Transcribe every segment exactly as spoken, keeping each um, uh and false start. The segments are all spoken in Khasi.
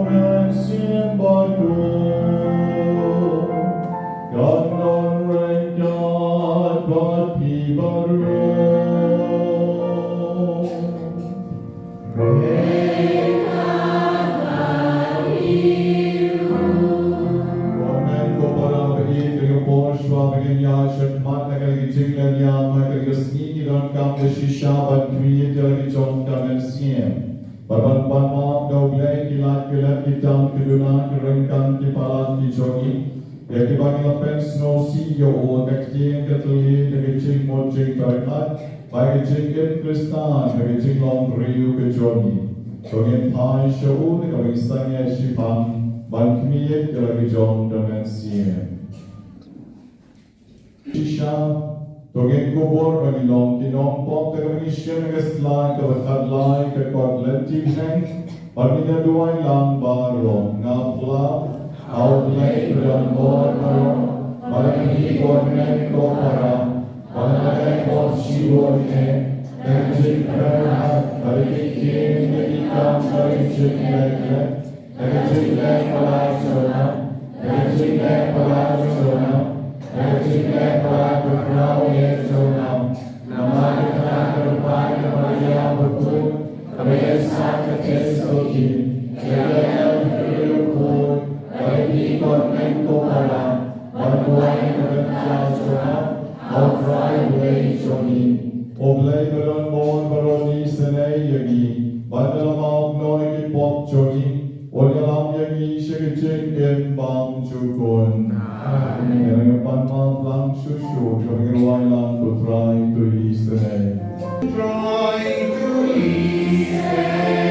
Mynsiem Bakhuid, kan don ryngkat bad phi baroh. Amen. Ko para ba ïeit, ka por shuwa ba ngin ïaid shakhmat na ka jingïaid lyngngoh ka sngi, ngi donkam ka shisha ban khmih ïa la ki jong ka mynsiem. Bad ban pan map da U Blei ki lad ki lem, ki tam ki duna, ki ryngkat ki palat ki jong ngi, ïa kiba ngi la pynsngewsih ïa u ha ka ktien ka thylliej da ka jingmut jingpyrkhat bad ka jingim Khristan bad ka jinglong briew ka jong ngi. To ngin phai sha u da kaba ngi sangeh shiphang ban khmih ïa la ki jong ka mynsiem. Shisha, to ngin kubur ba ngin long ki nongpop da kaba ngi shim ïa ka slide kaba khatlai, ka kot Lynti Bneng, bad ngin ïa duwai lang baroh. Nga phla ha U Blei badonbor baroh, bad ha phi ko hynmen ko para, bad ha lade pop shibun eh, da ka jingpyrkhat, bad da ki ktien, da ki kam, da ka jingïaid lyngngoh, da ka jingleh palat jong nga, da ka jingleh palat jong nga, da ka jingleh palat bakhraw eh jong nga. Namar kata ka kyrpad ka Maria bakhuid, kaba ïaisah ka jingïeit, ïa ngi ki briew khuid, bad ïa phi ko hynmen ko para, ban duwai na ka bynta jong nga ha U Trai Blei jong ngi. U Blei badonbor baroh un isynei ïa ngi, bad da la map noh ïa ki pop jong ngi, un ïalam ïa ngi sha ka jingim bymjukut. Amen. Ïa ngi pan map lang shuh shuh, kaba ngin duwai lang, Ko Trai to isynei. Trai to isynei.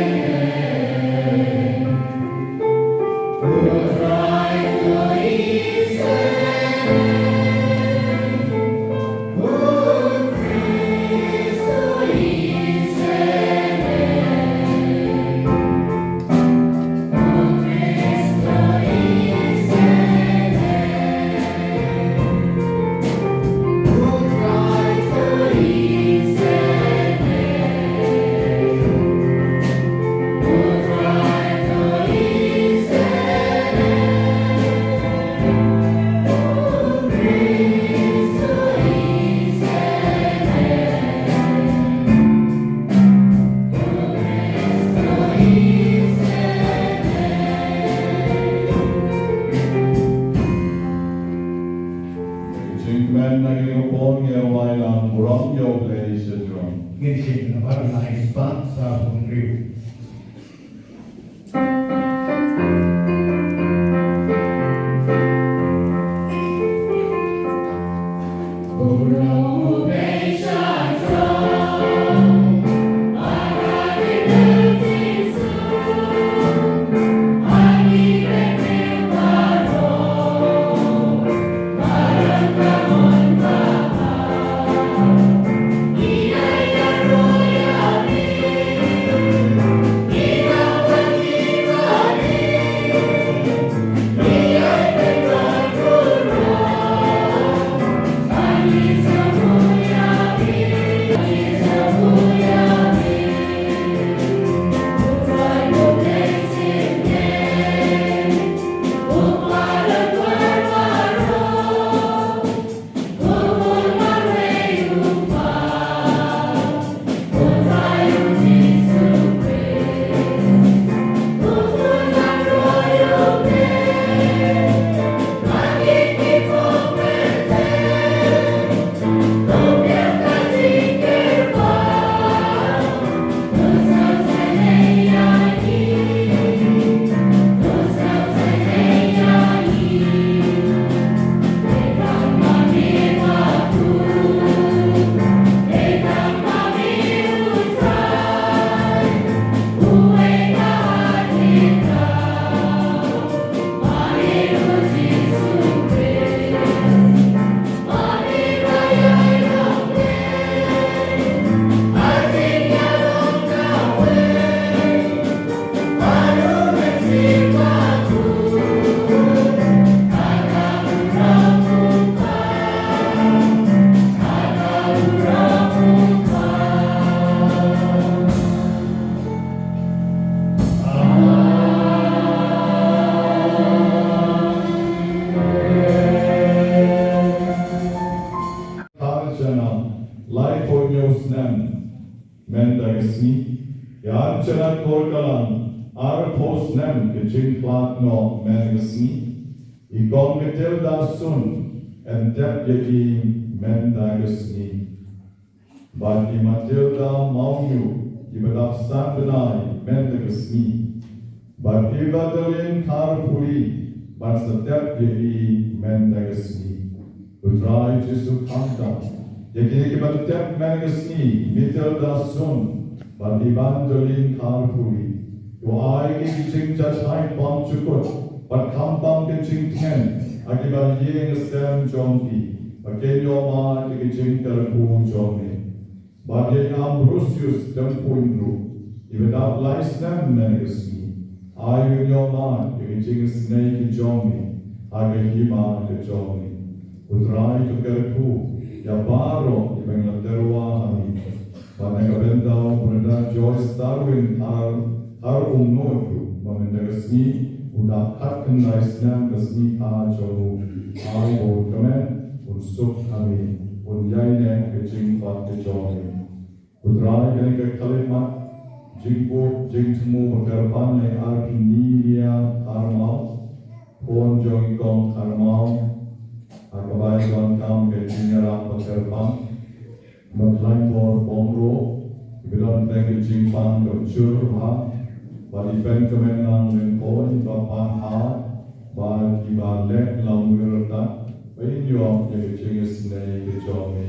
Jingkmen na ka por ngi ïa duwai lang, burom ïa U Blei sha jrong. Ngin shim na bar lai spah sa hynriew. Mat noh mynta ka sngi, i kong Matilda Sun, yn tep ïa i mynta ka sngi. Bad i Matilda Mawngiu, iba dap san bnai mynta ka sngi. Bad i Evangeline Kharpuri, ban sa tep ïa i mynta ka sngi. U Trai Jisu khamtam ïa kine kiba tep mynta ka sngi, Matilda Sun bad Evangeline Kharpuri. To ai ki jingjahthait bymjukut bad khamtam ki jingtngen ha kiba ïeng ha sem jong ki, ba kin ïoh mad ïa ki jingkyrkhu jong me. Bad ïa i Ambrosius Dympuiñ ruh, iba dap lai snem mynta ka sngi, ai un ïoh mad ïa ki jingisynei ki jong me ha ka hima ka jong me. U Trai to kyrkhu ïa baroh kiba ngi la tyrwa ha me. Bad na ka bynta u Brother Joyce Darwin Thar, Thar Umnud ruh, ba mynta ka sngi u dap khatkhyndai snem ka sngi kha jong u. Ai ba un kmen, un suk ha me, un ïaineh ha ka jingkhot ka jong me. U Trai, kane ka khyllipmat jingbuh jingthmu ba kyrpang na i Arphenelia Kharmaw, khun jong i kong Kharmaw, ha kaba i donkam ka jingïarap ba kyrpang. Ma Khlaiñbor Bongro, iba don ka jingpang kaba jur bha, bad i Penkmenlang Lyngkhoi, iba pan ha, bad iba leh lamwir tat, ba in ïoh ïa ka jingisynei ka jong me.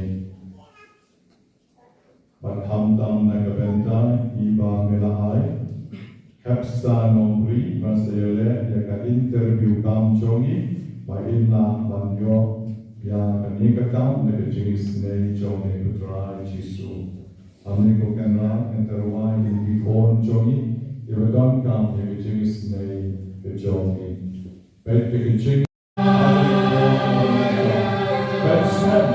Bad khamtam na ka bynta iba me la ai, Khepsa Nongbri, ban sa ïaleh ïa ka interview kam jong i, ba in lah ban ïoh ïa kane ka kam da ka jingisynei jong me, ko Trai Jisu. Hangne ko Kynrad, ngi tyrwa ïa ki khun jong i, iba donkam ïa ka jingisynei ka jong i. Peit ka jing Peit shen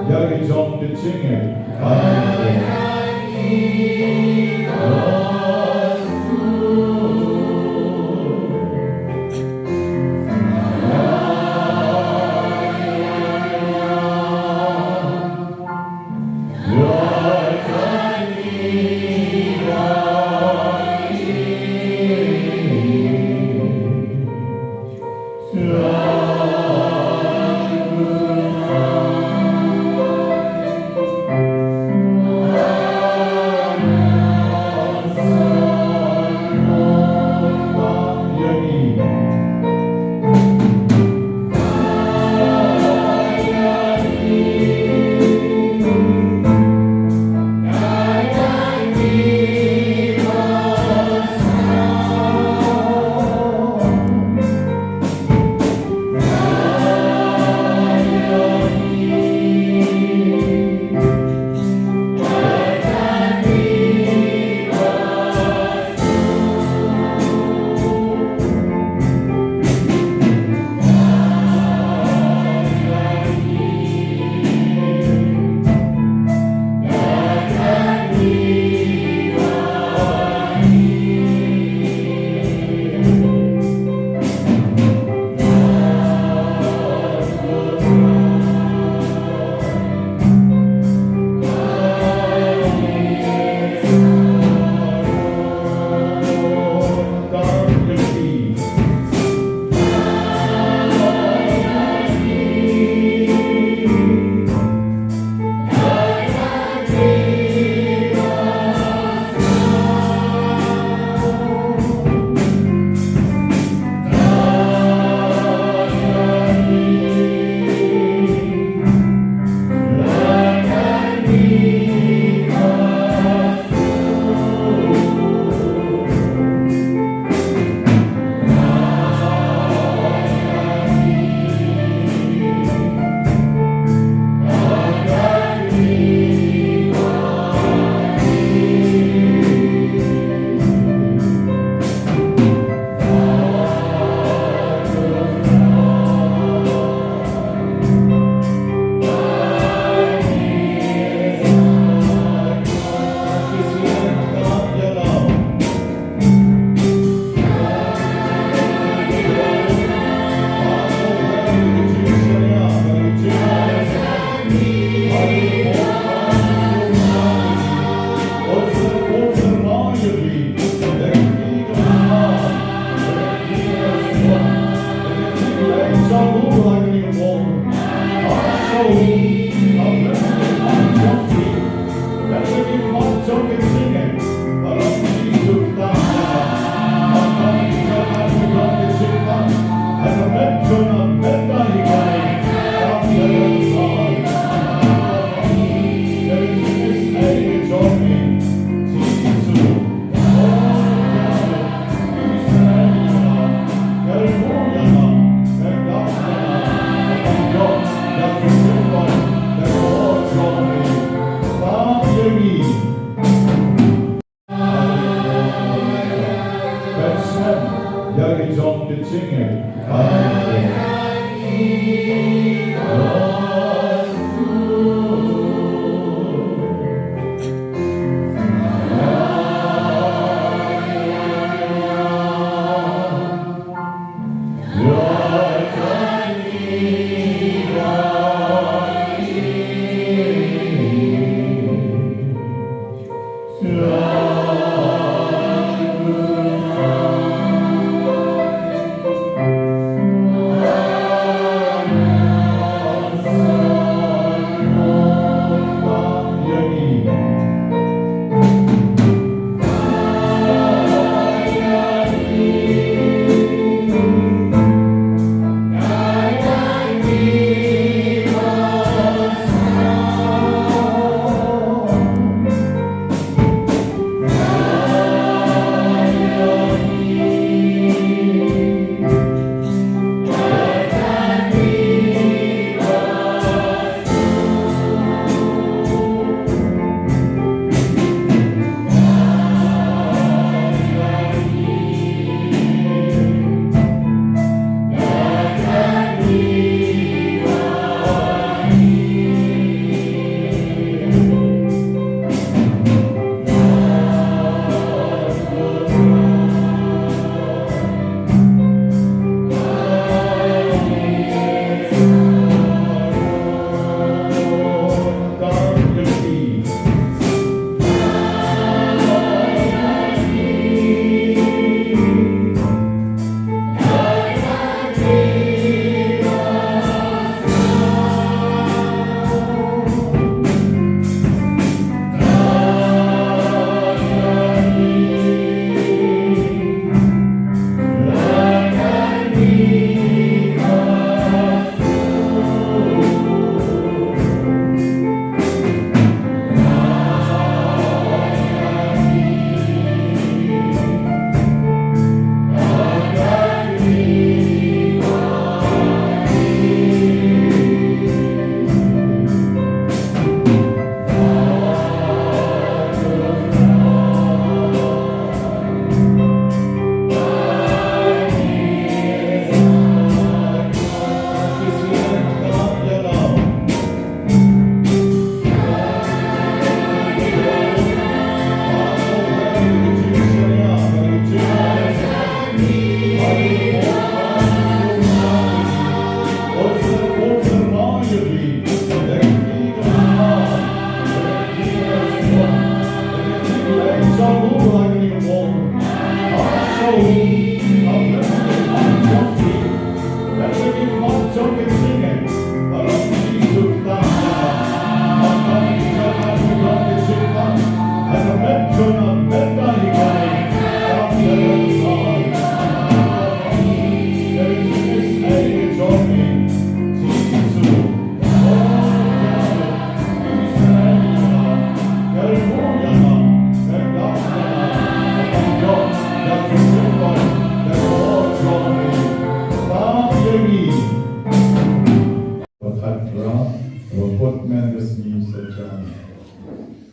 ïa ka jong ka jingngeit.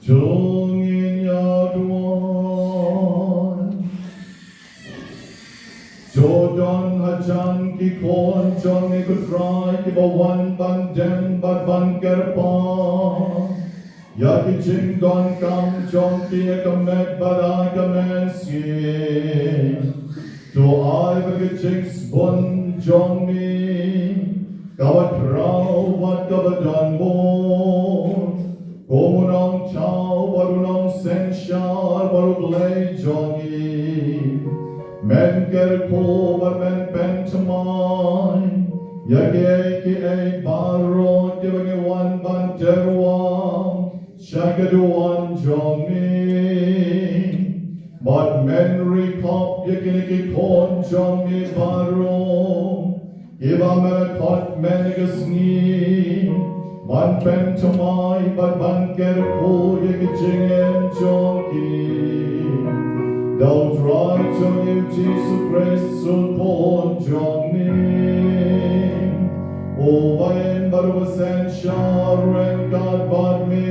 Jong ngi ïa duwai. To don hajan ki khun jong ngi, ko Trai, kiba wan ban dem bad ban kyrpad ïa ki jingdonkam jong ki ha ka met bad ha ka mynsiem. To ai ba ka jingsbun jong ngi kaba khraw bad kaba don bun. Kum u nongthaw bad u nongsynshar bad u Blei jong ngi, men kyrkhu bad men pynthymmai ïa kiei kiei baroh kiba ngi wan ban tyrwa sha ka duwan jong ngi. Bad men ri khop ïa kine ki khun jong ngi baroh kiba me la khot mynne ka sngi ban pynthymmai bad ban kyrkhu ïa ki jingim jong ki. Da u Trai jong ngi u Jisu Khrist u Khun jong ngi, uba im bad uba synshar ryngkat bad me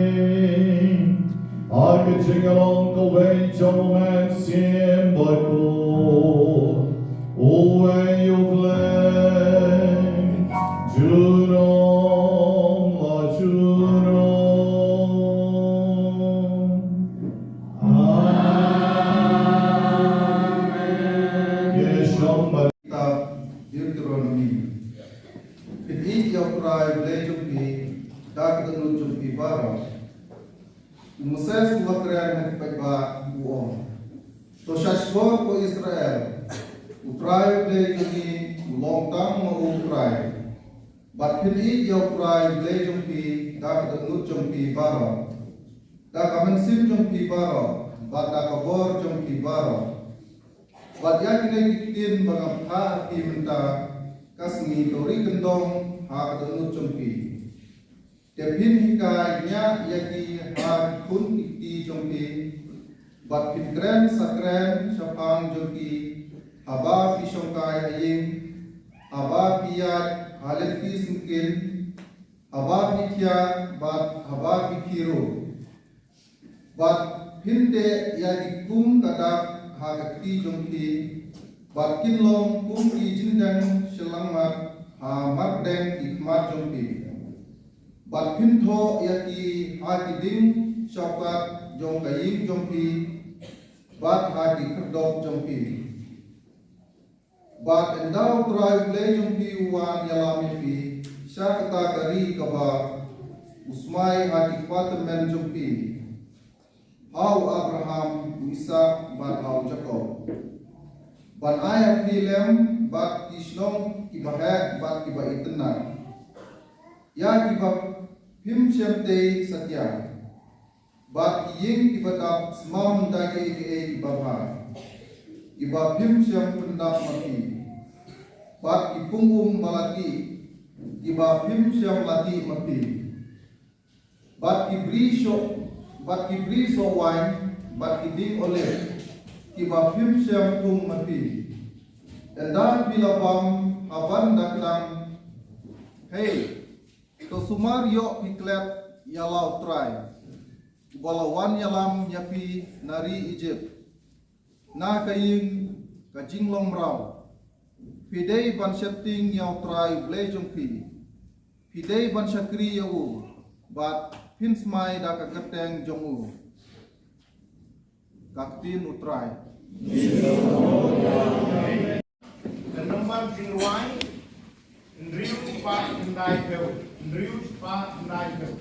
ha ka jingïalong kawei jong u Mynsiem Bakhuid, uwei Ïa U Blei junom la junom. Amen. Ïa shong ba. Kitab Deuteronomi. Phin ïeit ïa U Trai U Blei jong phi da ka dohnud jong phi baroh. U Moses u la kren ha ki paidbah u ong, to sha shkor ko Israel, U Trai U Blei jong ngi u long tang ma u U Trai. Bad phin ïeit ïa U Trai U Blei jong phi da ka dohnud jong phi baroh, da ka mynsiem jong phi baroh, bad da ka bor jong phi baroh. Bad ïa kine ki ktien ba nga phah ha phi mynta ka sngi to ri kyndong ha ka dohnud jong phi. Te phin hikai ñiah ïa ki ha ki khun ki kti jong phi, bad phin kren sa kren shaphang jong ki haba phi shongkai ha ïing, haba phi ïaid ha lynti syngkien, haba phi thiah bad haba phi khie ruh. Bad phin teh ïa ki kum ka dak ha ka kti jong phi, bad kin long kum ki jingdeng shyllangmat ha mardeng ki khmat jong phi. Bad phin thoh ïa ki ha ki dieng shawkat jong ka ïing jong phi, bad ha ki khyrdop jong phi. Bad ynda U Trai U Blei jong phi u wan ïalam ïa phi sha kata ka ri kaba u smai ha ki kpa tymmen jong phi, ha u Abraham, u Isaak bad ha u Jakob, ban ai ha phi lem bad ki shnong kiba heh bad kiba itynnad, ïa kiba phim shym tei satia, bad ki ïing kiba dap smam da kiei kiei kiba bha, kiba phim shym pyndap ma phi, bad ki pung um ba la tih, kiba phim shym la tih ma phi, bad ki bri soh, bad ki bri soh waiñ, bad ki dieng olib, kiba phim shym pung ma phi. Ynda phi la bam ha ban da kdang, hei, to sumar ïoh phi klet ïa la U Trai, uba la wan ïalam ïa phi na ri Ijipt, na ka ïing ka jinglong mraw. Phi dei ban sheptieng ïa U Trai U Blei jong phi. Phi dei ban shakri ïa u, bad phin smai da ka kyrteng jong u. Ka ktien U Trai. Ka nambar jingrwai, hynriew spah khyndai phew, hynriew spah khyndai phew.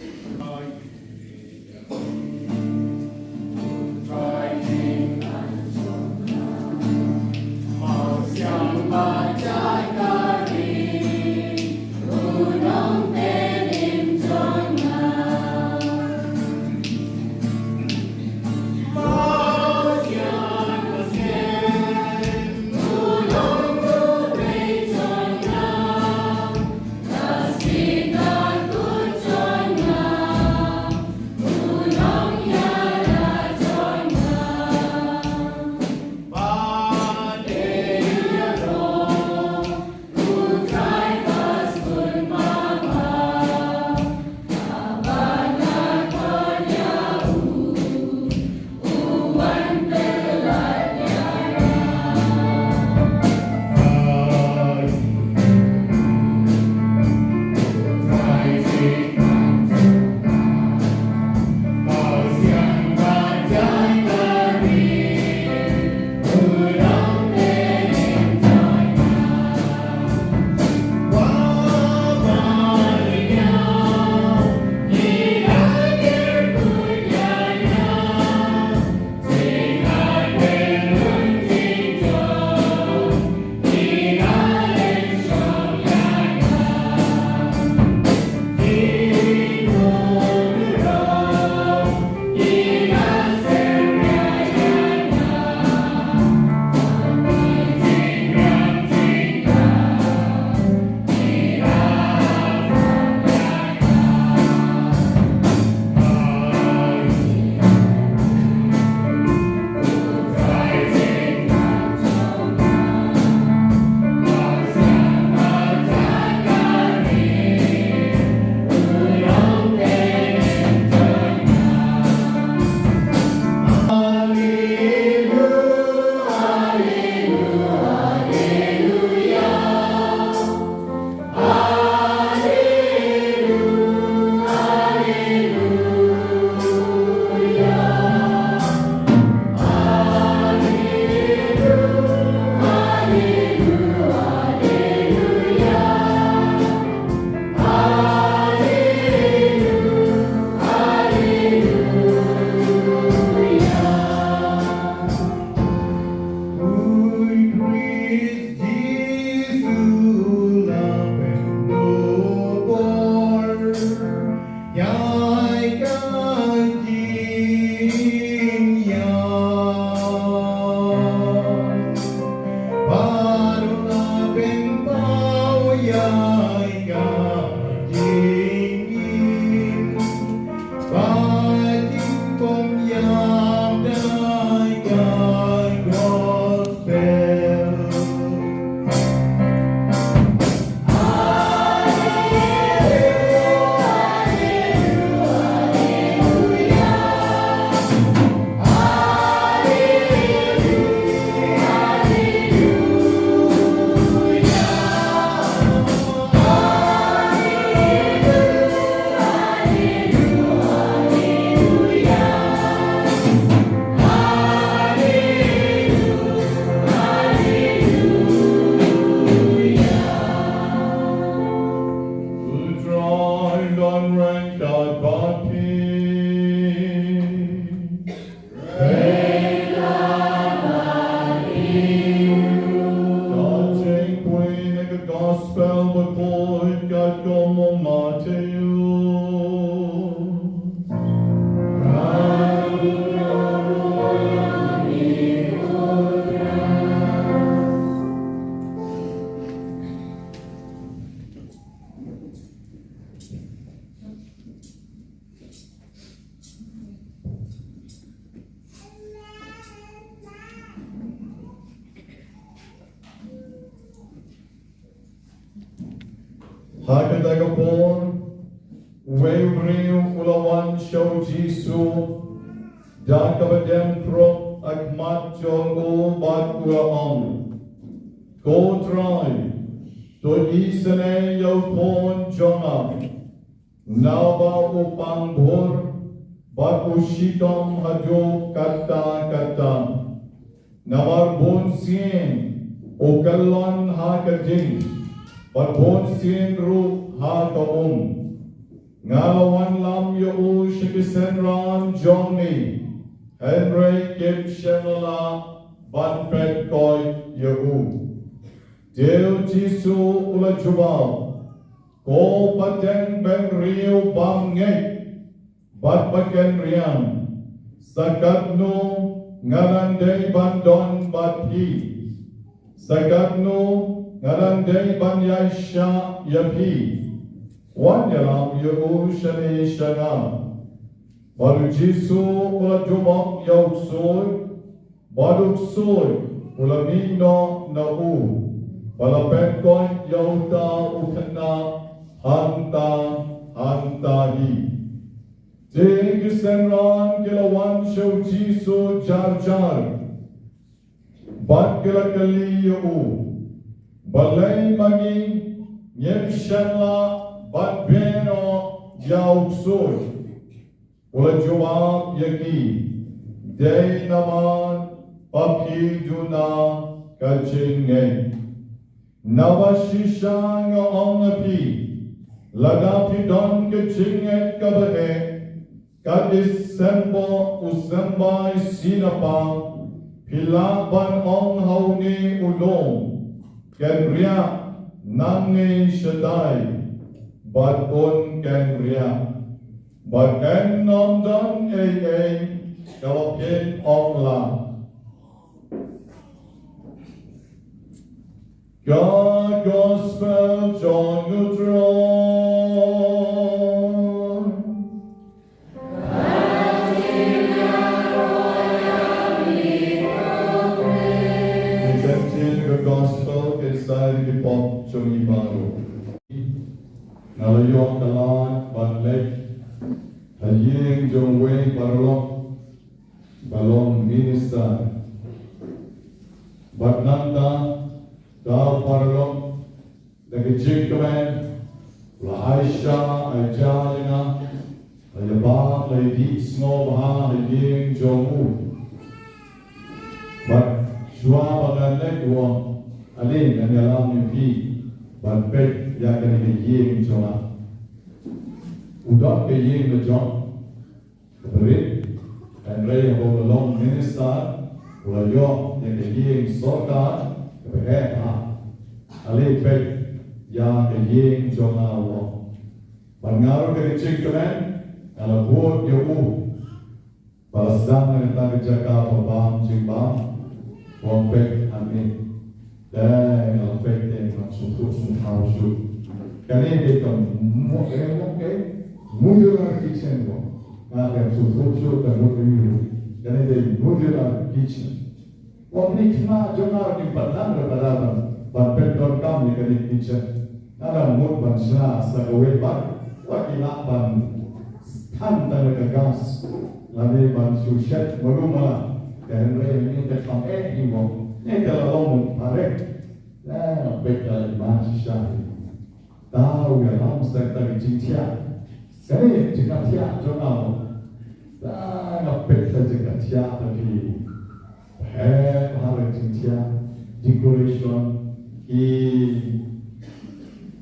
Ha kata ka por, uwei u briew u la wan sha u Jisu da kaba dem khrup ha khmat jong u bad u la ong, Ko Trai, to isynei ïa u khun jong nga, naba u pang bor bad u shitom haduh katta katta. Namar bunsien u kyllon ha ka ding bad bunsien ruh ha ka um. Nga la wanlam ïa u sha ki synran jong me, hynrei kim shym la lah ban peit koit ïa u. Te u Jisu u la jubab, Ko pateng bynriew bymngeit bad ba kynriang, sa katno nga dang dei ban don bad phi? Sa katno nga dang dei ban ïaishah ïa phi? Wan ïalam ïa u shane sha nga. Bad u Jisu u la jubab ïa u ksuid, bad u ksuid u la mih noh na u, bad la peit koit ïa uta u khynnah hangta hangta hi. Te ki synran ki la wan sha u Jisu jar jar bad ki la kylli ïa u, Balei ma ngi ngim shym lah ban beh noh ïa u ksuid? U la jubab ïa ki, Dei namar ba phi duna ka jingngeit. Naba shisha nga ong ha phi, lada phi don ka jingngeit kaba heh, kat i symboh u symbai sinapar, phi lah ban ong ha une u lum, Kynriah nangne shatai, bad un kynriah. Bad ym don ei ei kaba phin ym lah. Ka Gospel jong u Trai. Ngi kyntiew ka Gospel keiñ sa ïa ki pop jong ngi baroh. Nga la ïoh ka lad ban leit ha ïing jong uwei u paralok ba long minister. Bad nangta, uta u paralok, da ka jingkmen, u la aisha, aisha ïa nga, la ïabam, la ïadih sngewbha ha ïing jong u. Bad shuwa ba ngan leit, u ong, ale ngan ïalam ïa phi ban peit ïa kane ka ïing jong nga. U don ka ïing la jong kaba rit, hynrei haba u la long minister, u la ïoh ïa ka ïing sorkar kaba heh bha. Ale peit ïa ka ïing jong nga, u ong. Bad nga ruh da ka jingkmen nga la bud ïa u. Ba la sdang na kata ka jaka ba bam jingbam, u ong peit hangne. Dei, nga la peit te, nga sngewthuh sngewthaw shuh. Kane dei ka mo-, eh, mo-, eh, modular kitchen mo. Nga te sngewthuh shuh ka mut ïa u. Kane dei modular kitchen. Wan ïa ki khynnah jong nga ki pat nang ruh ka dei ban, ban pyndonkam ïa kane ka kitchen. Nga dang mut ban shna sa kawei pat, wat ki lah ban than tang ïa ka gas lane ban shu shet malu mala. Te hynrei ngi te kham eh hi mo, ngi te la long phareng. Te peit ka la iman shisha hi. Te u ïalam sa ka jingthiah. Kane jingthiah jong nga mo. Te nga peit ka jingthiah ka ki Heh, bha ka jingthiah, decoration, ki,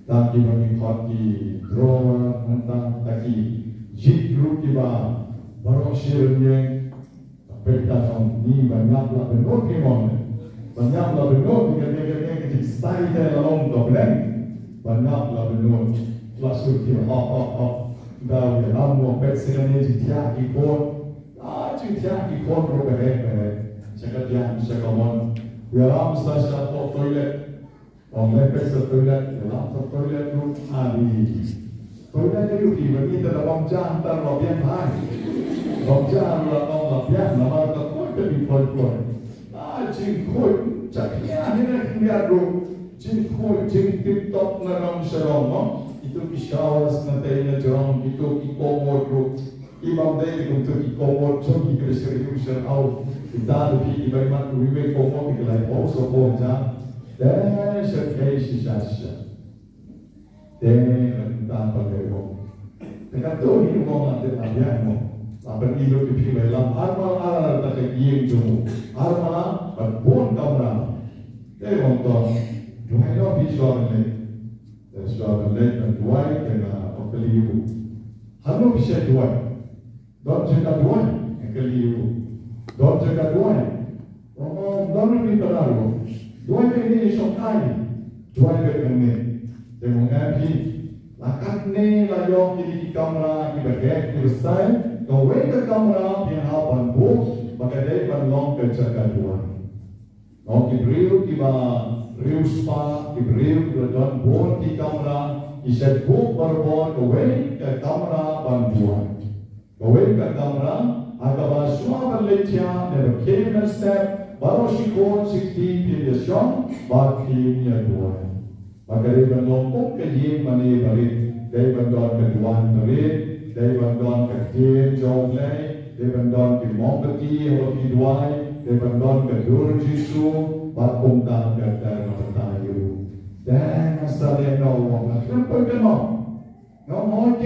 ta kiba ngi khot ki drawer, nangta ta ki jit ruh kiba baroh shi rynieng. Peit ka jong ngi, ban ïap la bynnud ngi mon. Ban ïap la bynnud ngi, kane kane ka jingstyle te la long ka bneng. Ban ïap la bynnud. La shu ki hop hop hop. Da u ïalam mo, peit sa kane jingthiah ki khun. Ah, jingthiah ki khun ruh ba heh ba heh. Sha ka diang sha ka mon. U ïalam sa sha toilet. Ong leh peit sa toilet, u ïalam sa toilet ruh. Adi. Toilet ruh ki ba ngi te da bam ja, ntar ba biang bha. Bam ja ruh la ong ba biang, namar ka toilet te bi poi poi. Ah, jingkhuid, sha khia hi na khia ruh. Jingkhuid, jingtip top na nong sha nong mo. Kito ki showers na tei na jrong, kito ki commode ruh. Ki bym dei kumto ki commode jong ki kaba syriem syrau. Kita da phi ki bai mat ruh, bai commode ki lai pau so pau ja. Te sha kei shisha shisha. Te na kumta ba kei wong. Te kato hi wong la te na biang mo. La ban i lut ki phi bai lam. Arma ar ta ka ïing jong u. Arma ban bun kamra. Te wong to. Duwai lo phi shuwa ban leit. Te shuwa ban leit ban duwai te nga ong kylli u. Hano phi shait duwai? Don jaka duwai? Nga kylli u. Don jaka duwai? Oh, don ri padar u. Duwai beit ne shong kai. Duwai beit ne. Te nga ong phi. La katne la ïoh kine ki kamra kiba heh kiba style. Kawei ka kamra phi hap ban book ba ka dei ban long ka jaka duwai. Nga ong ki briew kiba riewspah, ki briew kiba don bun ki kamra, ki shait book barabor kawei ka kamra ban duwai. Kawei ka kamra, ha kaba shuwa ban leit thiah ne ban khie ban step, baroh shi khun shi kti phin ïa shong bad phin ïa duwai. Ba ka dei ban long kum ka ïing mane barit, dei ban don ka duwan barit, dei ban don ka ktien jong U Blei, dei ban don ki mombati haba phi duwai, dei ban don ka dur Jisu, bad kumta ter ter na batai ruh. Te nga sa leh noh, nga khlem poi kynmaw. Nga ong hooid,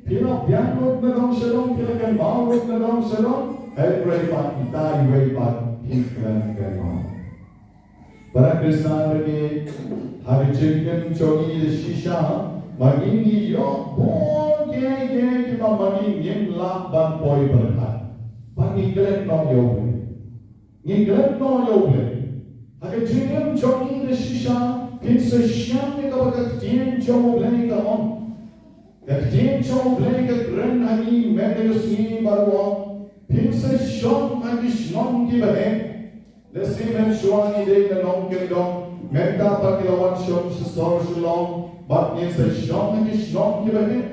phi la biang lut na dong sha dong, phi la kynmaw lut na dong sha dong, hynrei pat kita iwei pat phi khlem kynmaw. Para Khristan lade, ha ka jingim jong ngi da shisha, ma ngi ngi ïoh bun kiei kiei kiba ma ngi ngim lah ban poi pyrkhat. Ba ngi klet noh ïa U Blei. Ngi klet noh ïa U Blei. Ha ka jingim jong ngi da shisha, phin sa shem ïa kaba ka ktien jong U Blei ka ong. Ka ktien jong U Blei ka kren ha ngi mynta ka sngi bad u ong, phin sa shong ha ki shnong kiba heh. Lehse mynshuwa ngi dei na nongkyndong, mynta pat ngi la wan shong sha sor Shillong, bad ngin sa shong ha ki shnong kiba heh.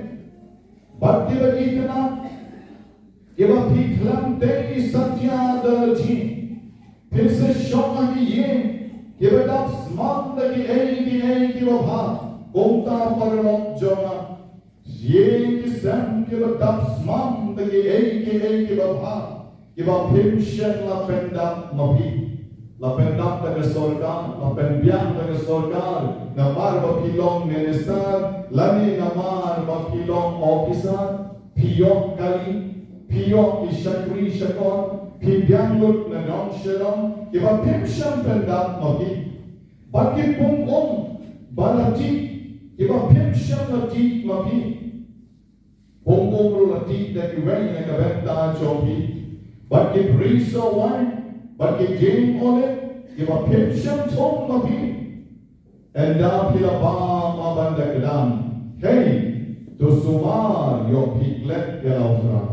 Bad kiba itynnad, kiba phi khlem tei satia da lade. Phin sa shong ha ki ïing kiba dap smam da kiei kiei kiba bha. Kumta paralok jong nga, ïing ki sem kiba dap smam da kiei kiei kiba bha, kiba phim shym la pyndap ma phi. La pyndap da ka sorkar, la pynbiang da ka sorkar, namar ba phi long minister, lane namar ba phi long officer, phi ïoh kali, phi ïoh ki shakri shakor, phi biang lut na dong sha dong, kiba phim shym pyndap ma phi. Bad ki pung um ba la tih, kiba phim shym la tih ma phi. Pung um ruh la tih da kiwei na ka bynta jong phi. Bad ki bri soh waiñ, bad ki dieng olib, kiba phim shym thung ma phi. Ynda phi la bam ha ban da kdang, hei, to sumar ïoh phi klet ïa la U Trai.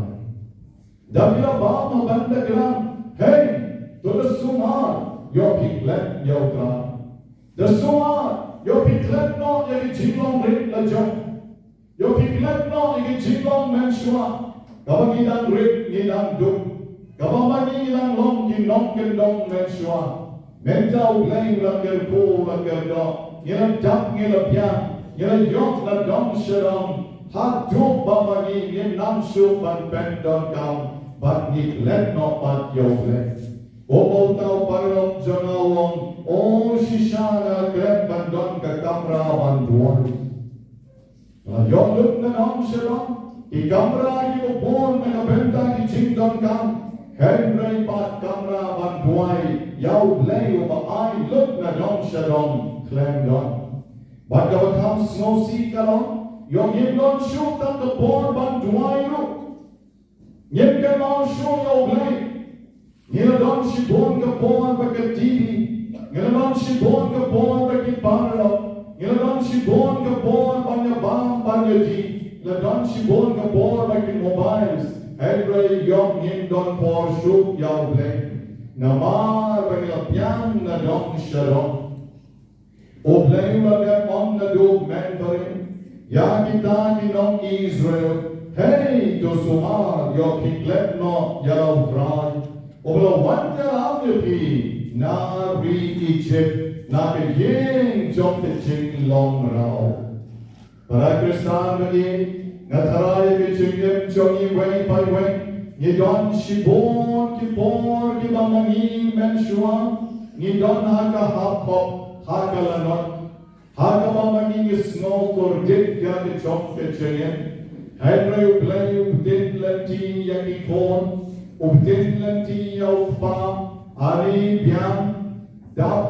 Da phi la bam ha ban da kdang, hei, to da sumar ïoh phi klet ïa U Trai. Da sumar ïoh phi klet noh ïa ki jinglong rit la jong. Ïoh phi klet noh ïa ki jinglong mynshuwa. Kaba ngi dang rit, ngi dang duk. Kaba ma ngi ngi dang long ki nongkyndong mynshuwa. Mynta U Blei u la kyrkhu, u la kyrdoh. Ngi la dap, ngi la biang, ngi la ïoh na dong sha dong. Haduh ba ma ngi ngim nang shuh ban pyndonkam bad ngi klet noh pat ïa U Blei. Kumba uta u paralok jong nga u ong, o shisha nga la klet ban don ka kamra ban duwai. Nga la ïoh lut na dong sha dong, ki kamra kiba bun na ka bynta ki jingdonkam, hynrei pat kamra ban duwai ïa U Blei uba ai lut na dong sha dong khlem don. Bad kaba kham sngewsih ka long, ïoh ngim don shuh tang ka por ban duwai ruh. Ngim kynmaw shuh ïa U Blei. Ngi la don shibun ka por bad ka T V. Ngi la don shibun ka por bad ki paralok. Ngi la don shibun ka por ban ïa bam ban ïa dih. Ngi la don shibun ka por bad ki mobiles. Hynrei ïoh ngim don por shuh ïa U Blei. Namar ba ngi la biang na dong sha dong. U Blei u la dep ong naduh mynbarim ïa kita ki nong Israel, hei, to sumar ïoh phi klet noh ïa la U Trai uba la wanrah ïa phi na ri Ijipt, na ka ïing jong ka jinglong raw. Para Khristan ba ïeit, nga tharai ïa ka jingim jong ngi wei pa wei, ngi don shibun ki por kiba ma ngi mynshuwa ngi don ha ka hap hop, ha ka lanot, ha kaba ma ngi ngi sngew kordit ïa ka jong ka jingim. Hynrei U Blei u btin lynti ïa ki khun, u btin lynti ïa u kpa, ani biang, dap,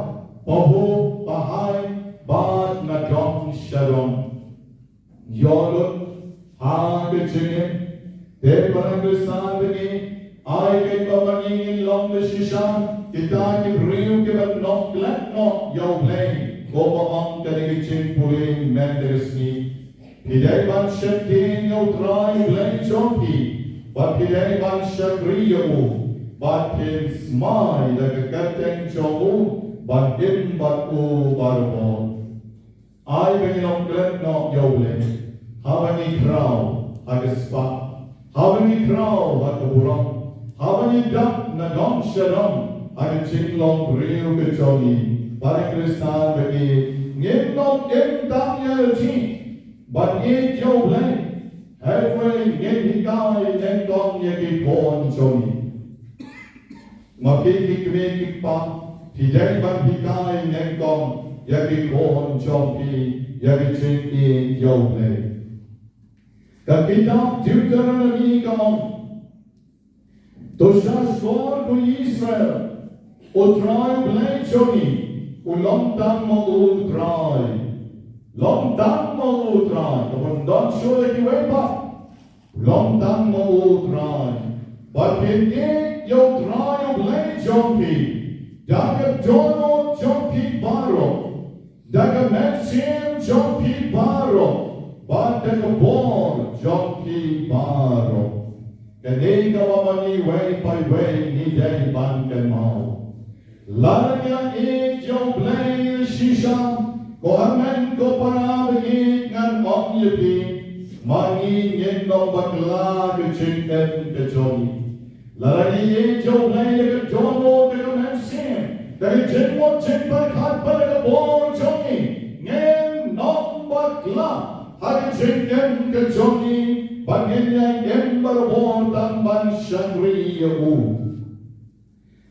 pahuh, pahai, bad na dong sha dong. Ïoh lut ha ka jingim. Te para Khristan ba ïeit, ai kaba ma ngi ngin long da shisha kita ki briew kiba nongklet noh ïa U Blei, kumba ong kane ka jingpule mynta ka sngi. Phi dei ban shakri ïa U Trai U Blei jong phi, bad phi dei ban shakri ïa u, bad phin smai da ka kyrteng jong u ban im bad u barabor. Ai ba ngin ym klet noh ïa U Blei haba ngi khraw ha ka spah, haba ngi khraw ha ka burom, haba ngi dap na dong sha dong ha ka jinglong briew ka jong ngi. Para Khristan ba ïeit, ngin ym im tang ïa lade ban ïeit ïa U Blei, hynrei ngin hikai nyngkong ïa ki khun jong ngi. Ma phi ki kmie ki kpa, phi dei ban hikai nyngkong ïa ki khun jong phi ïa ka jingïeit ïa U Blei. Ka kitab Deuteronomi ka ong, to sngewsih ko Israel, U Trai U Blei jong ngi u long tang ma u U Trai. Long tang ma u U Trai. Ka bym don shuh ïa kiwei pat. Long tang ma u U Trai. Bad phin ïeit ïa U Trai U Blei jong phi da ka dohnud jong phi baroh, da ka mynsiem jong phi baroh, bad da ka bor jong phi baroh. Kane kaba ma ngi wei pa wei ngi dei ban kynmaw. Lada ngi la ïeit ïa U Blei shisha, ko hynmen ko para ba ïeit, ngan ong ïa phi, ma ngi ngin ym bakla ka jingim ka jong ngi. Lada ngi ïeit ïa U Blei da ka dohnud, da ka mynsiem, da ka jingmut jingpyrkhat bad da ka bor jong ngi, ngin ym bakla ha ka jingim ka jong ngi, ba ngin ïai im barabor tang ban shakri ïa u.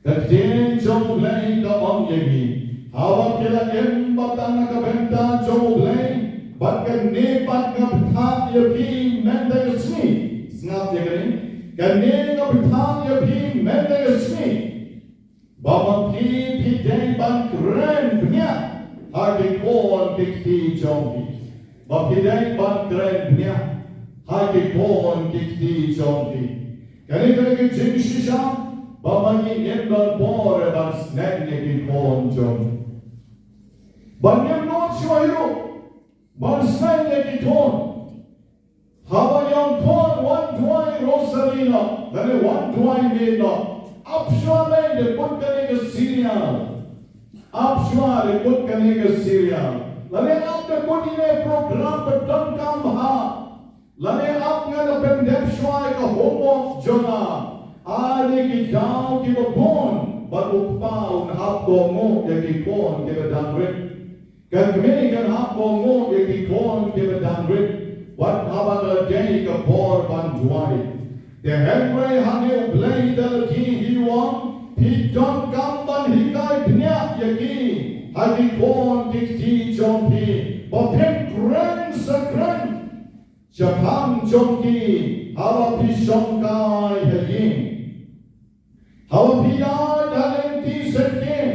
Ka ktien jong U Blei ka ong ïa ngi, haba phi la im bad tang na ka bynta jong U Blei, bad kane pat nga bthah ïa phi mynta ka sngi. Sngap ïa kane, kane nga bthah ïa phi mynta ka sngi, ba ma phi phi dei ban kren bniah ha ki khun ki kti jong phi. Ba phi dei ban kren bniah ha ki khun ki kti jong phi. Kane ka dei ka jingshisha ba ma ngi ngim don bor ban sneng ïa ki khun jong ngi. Ba ngim nud shuh ïa u ban sneng ïa ki khun. Haba ïong khun, wan duwai rosary noh, lane wan duwai miet noh. Ap shuwa lei da kut kane ka serial. Ap shuwa da kut kane ka serial. Lane ap da kut ine i program ba donkam bha. Lane ap, nga la pyndep shuwa ïa ka homework jong nga. Ane ki daw kiba bun ba u kpa un hap kohnguh ïa ki khun kiba dang rit. Ka kmie kan hap kohnguh ïa ki khun kiba dang rit wat haba ka la dei ka por ban duwai. Te hynrei hangne U Blei da lade hi u ong, phi donkam ban hikai bniah ïa ki ha ki khun ki kti jong phi, ba phin kren sa kren shaphang jong ki haba phi shongkai ha ïing, haba phi ïaid ha lynti syntien,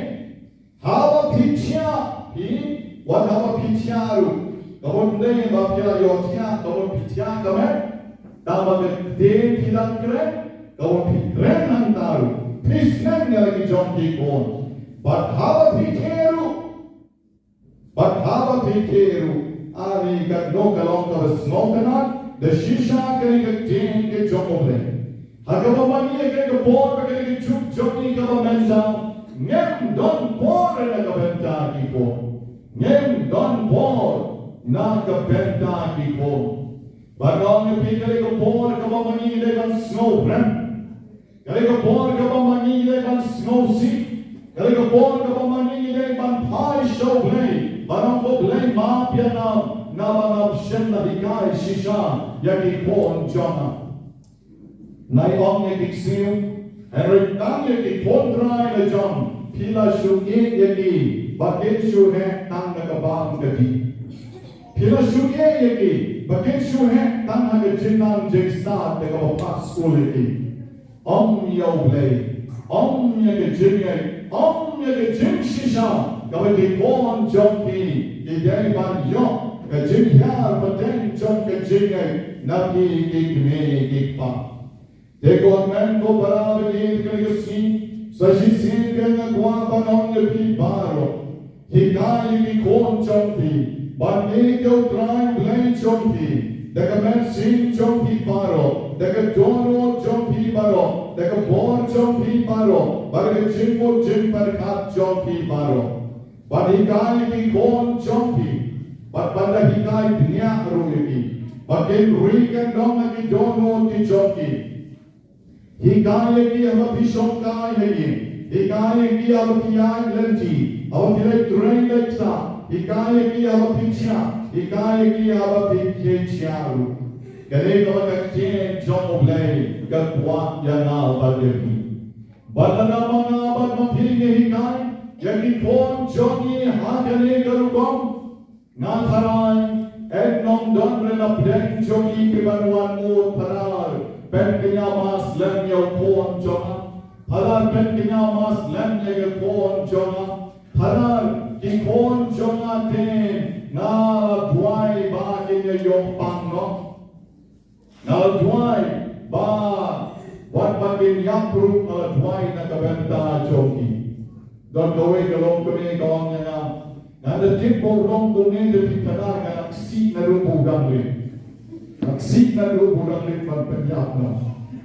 haba phi thiah, phi, wat haba phi thiah ruh. Ka mut dei ba phi la ïoh thiah, ka mut phi thiah ka met. Tang ba ka ktien phi dang kren, ka mut phi kren hangta ruh. Phi sneng ïa la ki jong ki khun. Bad haba phi thiah ruh, bad haba phi thiah ruh, ani katno ka long kaba sngewtynnat da shisha kane ka ktien ka jong U Blei. Ha kaba ma ngi ïa kane ka por bad kane ka juk jong ngi kaba mynta, ngim don bor na ka bynta ki khun. Ngim don bor na ka bynta ki khun. Bad nga ong ïa phi, kane ka por kaba ma ngi ngi dei ban sngewrem. Kane ka por kaba ma ngi ngi dei ban sngewsih. Kane ka por kaba ma ngi ngi dei ban phai sha U Blei, ban ong, ko Blei, map ïa nga, naba ngam shym Hikai shisha ïa ki khun jong nga. Nga ong ïa ki ksiew, hynrei tang ïa ki khun trai la jong, phi la shu ïeit ïa ki ba kin shu heh tang na ka bam ka dih. Phi la shu ïeit ïa ki ba kin shu heh tang ha ka jingnang jingstad da kaba phah skul ïa ki. Ym ïa U Blei, ym ïa ka jingngeit, ym ïa ka jingshisha kaba ki khun jong phi ki dei ban ïoh, ka jinghiar pateng jong ka jingngeit na phi ki kmie ki kpa. Te ko hynmen ko para bangeit kane ka sngi, sa shisien nga kwah ban ong ïa phi baroh. Hikai ïa ki khun jong phi ban ïeit ïa U Trai Blei jong phi da ka mynsiem jong phi baroh, da ka dohnud jong phi baroh, da ka bor jong phi baroh, bad da ka jingmut jingpyrkhat jong phi baroh. Ban hikai ïa ki khun jong phi, bad ban da hikai bniah ruh ïa ki ba kin ri kyndong ha ki dohnud ki jong ki. Hikai ïa ki haba phi shongkai ha ïing. Hikai ïa ki haba phi ïaid lynti, haba phi leit trei leit ktah. Hikai ïa ki haba phi thiah, hikai ïa ki haba phi khie thiah ruh. Kane ka long ka ktien jong U Blei ka kwah ïa nga bad ïa phi. Bad lada ma nga bad ma phi ngi hikai ïa ki khun jong ngi ha kane ka rukom, nga tharai, yn ym don re na pdeng jong ngi kiban wan mut, Phadar, pynkynmaw slem ïa u khun jong nga. Phadar, pynkynmaw slem ïa u khun jong nga. Phadar, ki khun jong nga te nga duwai ba kin ïa ïoh pang noh. Nga duwai ba wat ba kin ïap ruh, nga duwai na ka bynta jong ki. Don kawei ka longkmie ka ong ïa nga, nga da tip ba u long kumne te phi Phadar, nga da ksih naduh ba u dang rit. Nga ksih naduh ba u dang rit ban pynïap noh.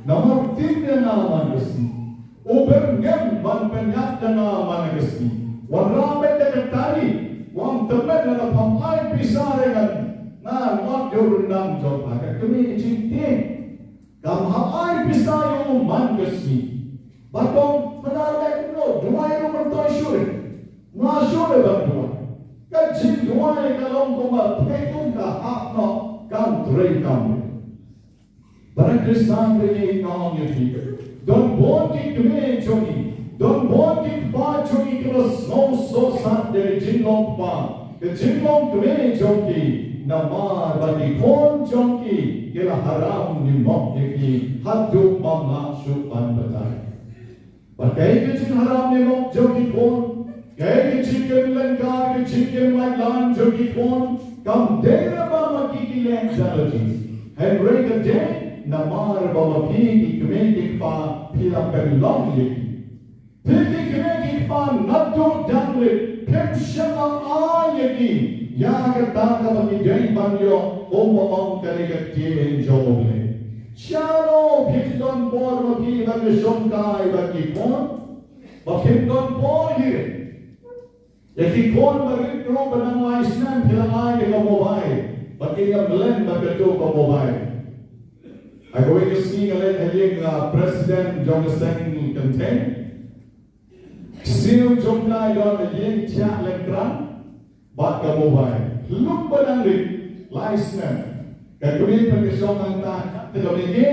Namar tip ïa nga man ka sngi u byrngem ban pynïap ïa nga man ka sngi. Wanrah beit da ka tari, u ong tymmen lada pham ai pisa re ngan, ngan ot ïa u ryndang jong pha. Ka kmie ka jingtieng, kam hap ai pisa ïa u man ka sngi. Bad ong Phadar, leh kumno, duwai ruh myntoi shuh re. Nga shuh re ban duwai. Ka jingduwai ka long kumba pyrthei kum ka hap noh, kam trei kam. Para Khristan, te ngi ong ïa phi, don bun ki kmie jong ngi, don bun ki kpa jong ngi kiba sngew sohsat ïa ka jinglong kpa, ka jinglong kmie jong ki, namar ba ki khun jong ki ki la haram nimok ïa ki haduh bym lah shuh ban batai. Bad kaei ka jingharam nimok jong ki khun, kaei ka jingkynlong ka, ka jingkynmaitlan jong ki khun, kam dei re ba ma ki ki leh jong ki. Hynrei ka dei namar ba ma phi ki kmie ki kpa phi la pynlong ïa ki. Phi ki kmie ki kpa naduh dang rit phim shym la ai ïa ki ïa kata kaba ki dei ban ïoh, kumba ong kane ka ktien jong U Blei. Shano phi don bor ma phi ban ïa shongkai bad ki khun? Ba phim don bor hi re. Ïa ki khun barit ruh ba dang lai snem phi la ai ïa ka mobile, ba kin ïa mlien bad kato ka mobile. Ha kawei ka sngi nga leit ha ïing, ah, president jong ka seng kynthei. Ksiew jong ka i don ha ïing, thiah lyngkrang bad ka mobile. Lum ba dang rit, lai snem. Ka kmie pat ka shong hangta, ka kmie,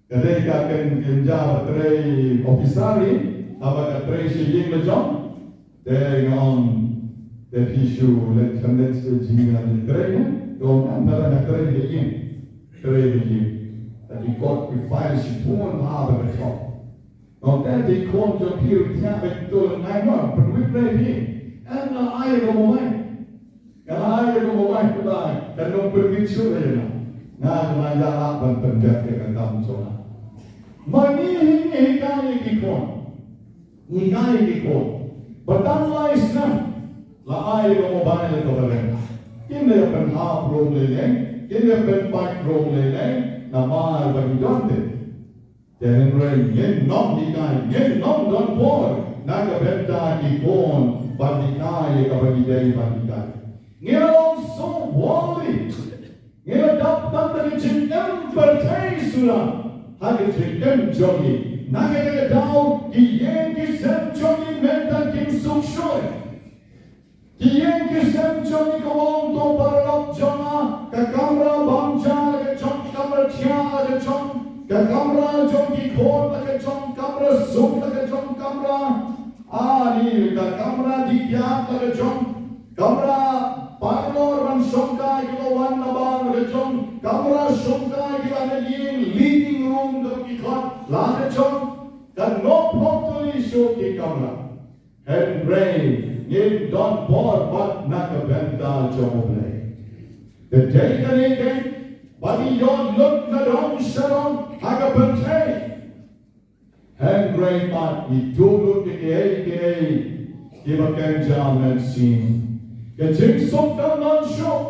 ka dei ka kynja ba trei officer hi, haba ka trei sha ïing la jong. Te nga ong, te phi shu leit kyndet sha jingïatrei ne? Ka ong, em, tang ba nga trei ha ïing. Trei ha ïing. Te ki kot ki file shibun bha ba ka thok. Nga ong, te ki khun jong phi ruh thiah beit, to lyngngai mo, pynwit re phi. Em, nga ai ka mobile. Nga ai ka mobile, ka dei, kan ym pynwit shuh ïa nga. Nga, nga ïa lah ban pyndep ïa ka kam jong nga. Ma ngi hi ngi hikai ïa ki khun. Ngi hikai ïa ki khun. Ba tang lai snem la ai ka mobile kaba leng. Kin da ïa pynhap rung lei lei, kin da ïa pynpait rung lei lei, namar ba ngi don te. Te hynrei ngin ym hikai, ngin ym don bor na ka bynta ki khun ban hikai ïa kaba ngi dei ban hikai. Ngi la long so worldly. Ngi la dap tang da ka jingim pyrthei suda ha ka jingim jong ngi. Na kata ka daw ki ïing ki sem jong ngi mynta kim suk shuh. Ki ïing ki sem jong ngi, ka ong to paralok jong nga, ka kam jong, ka kamra jong ki khun la ka jong kamra suk la ka jong kamra, ani ka kamra dih kiad la ka jong kamra parlor ban shongkai kiba wan na bar la ka jong kamra shongkai kiba na ïing living room ka ki khot la ka jong. Ka nop hok tuli shuh ki kamra. Hynrei ngim don bor bad na ka bynta jong U Blei. Te dei kane keiñ ba ngi ïoh lut na dong sha dong ha ka pyrthei. Hynrei pat ngi duh lut ïa kiei kiei kiba kynja mynsiem. Ka jingsuk kam don shuh.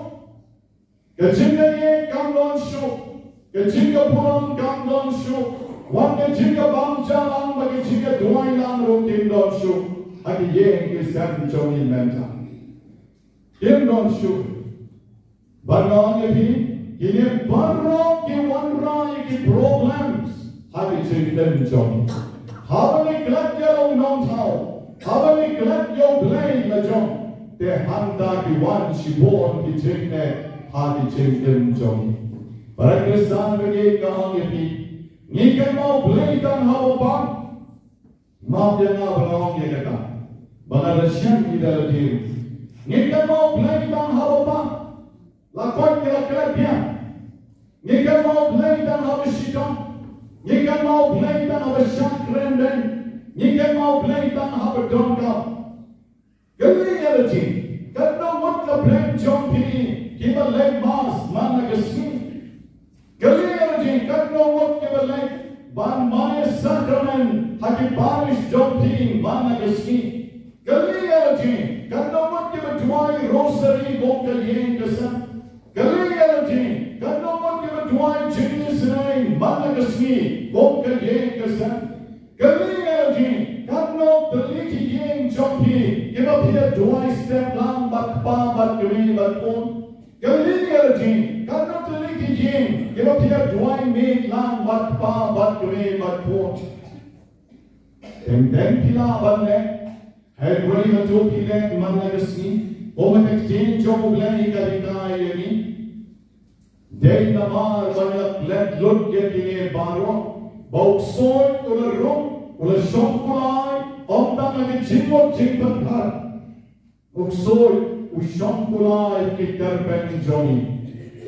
Ka jingïeit kam don shuh, ka jingïaburom kam don shuh, wat ka jingïabam ja lang bad ka jingïaduwai lang ruh kim don shuh ha ki ïing ki sem jong ngi mynta. Kim don shuh. Bad nga ong ïa phi, kine baroh ki wanrah ïa ki problems ha ki jingim jong ngi. Haba ngi klet ïa u nongthaw, haba ngi klet ïa U Blei la jong, te hangta ki wan shibun ki jingeh ha ki jingim jong ngi. Para Khristan ba ïeit, nga ong ïa phi, ngi kynmaw Blei tang haba bang. Map ïa nga ba nga ong ïa kata. Ba nga la shem ïa da la dien. Ngi kynmaw Blei tang haba bang. La koit ki la klet biang. Ngi kynmaw Blei tang haba shitom. Ngi kynmaw Blei tang haba shah kren dei. Ngi kynmaw Blei tang haba donkam. Kylli ïa la jong, katno ngut ka bneng jong phi kiba leit mass man la ka sngi? Kylli ïa la jong, katno ngut kiba leit ban mane sakramen ha ki parish jong phi man la ka sngi? Kylli ïa la jong, katno ngut kiba duwai rosary kum ka ïing ka sem? Kylli ïa la jong, katno ngut kiba duwai jingïaseng man la ka sngi kum ka ïing ka sem? Kylli ïa la jong, katno tylli ki ïing jong phi kiba phi ïa duwai step lang bad kpa bad kmie bad khun? Kylli ïa la jong, katno tylli ki ïing kiba phi ïa duwai miet lang bad kpa bad kmie bad khun? Teng teng phi lah ban leh, hynrei hato phi leh man la ka sngi? Kumba ka ktien jong U Blei ka hikai ïa ngi. Dei namar ba ngi la klet lut ïa kine baroh ba u ksuid u la rung, u la shongkulai, ym tang ha ka jingmut jingpyrkhat. U ksuid u shongkulai ki tyrpeng jong ngi.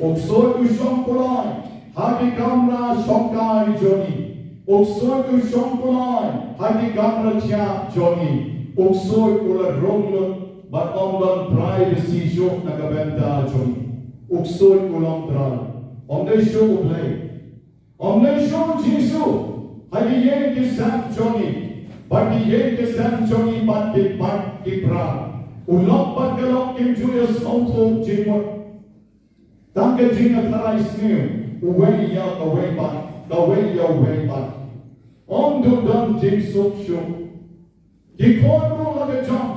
U ksuid u shongkulai ha ki kamra shongkai jong ngi. U ksuid u shongkulai ha ki kamra thiah jong ngi. U ksuid u la rung lut bad ym don privacy shuh na ka bynta jong ngi. U ksuid u long trai. Ym dei shuh U Blei. Ym dei shuh Jisu ha ki ïing ki sem jong ngi. Bad ki ïing ki sem jong ngi bad ki paid ki para. U lok bad ka lok kim ju ïasngewthuh jingmut. Tang ka jingïatharai sniew uwei ïa uwei pat, uwei ïa uwei pat. Ym don jingsuk shuh. Ki khun ruh la ka jong.